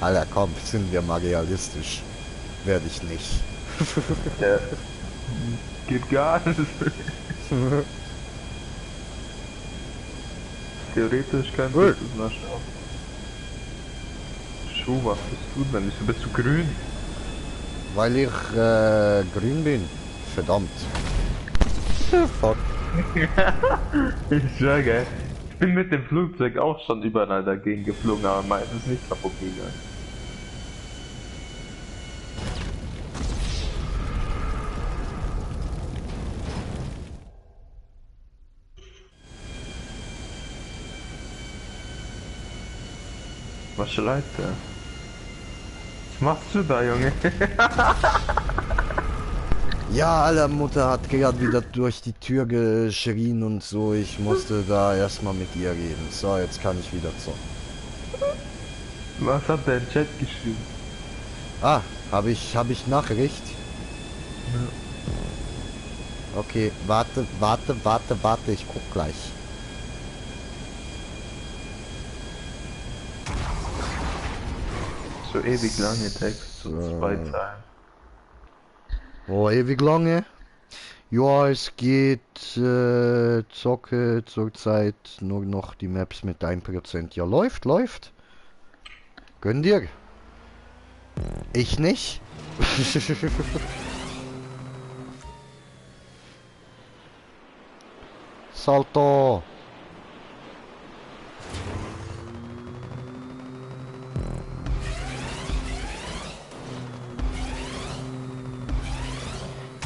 Alter, komm, sind wir mal realistisch. Werde ich nicht. Ja. Geht gar nicht. Theoretisch könnte Ui. ich das mal schauen. Schuh, was bist du denn? Wieso bist du grün? Weil ich grün bin. Verdammt. Fuck. Ich sage, ich bin mit dem Flugzeug auch schon überall dagegen geflogen, aber meistens nicht kaputt gegangen. Was schreit der? Was machst du da, Junge? Ja, Alter, Mutter hat gerade wieder durch die Tür geschrien und so. Ich musste da erstmal mit ihr reden. So, jetzt kann ich wieder zocken. Was hat der im Chat geschrieben? Ah, habe ich Nachricht? Ja. Okay, warte, ich guck gleich. So ewig lange Text, so 2 Zeilen. Oh, ewig lange? Ja, es geht, zocke zurzeit nur noch die Maps mit 1%. Ja, läuft. Gönn dir. Ich nicht. Salto.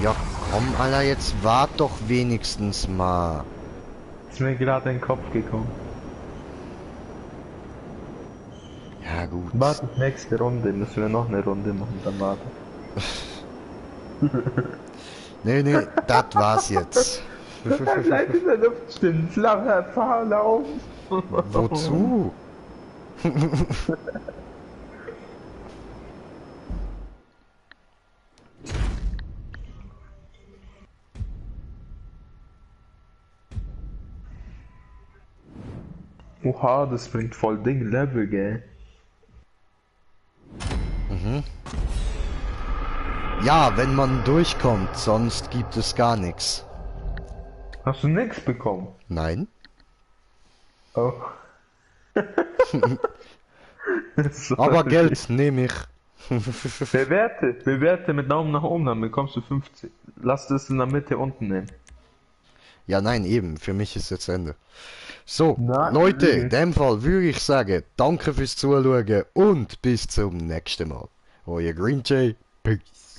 Ja, komm, Alter, jetzt wart doch wenigstens mal. Ist mir gerade in den Kopf gekommen. Ja, gut. Warte, nächste Runde, müssen wir noch eine Runde machen, dann warte. Nee, das war's jetzt. Bleib in der Luft stehen, flacher Fahrlauf. Wozu? Oha, das bringt voll Ding Level, gell? Ja, wenn man durchkommt, sonst gibt es gar nichts. Hast du nix bekommen? Nein? Oh. So Aber Geld nehme ich. Bewerte mit Daumen nach oben, dann bekommst du 50. Lass das in der Mitte unten nehmen. Ja, nein, eben. Für mich ist jetzt Ende. So, Nein. Leute, in dem Fall würde ich sagen, danke fürs Zuschauen und bis zum nächsten Mal. Euer Green Jay. Peace.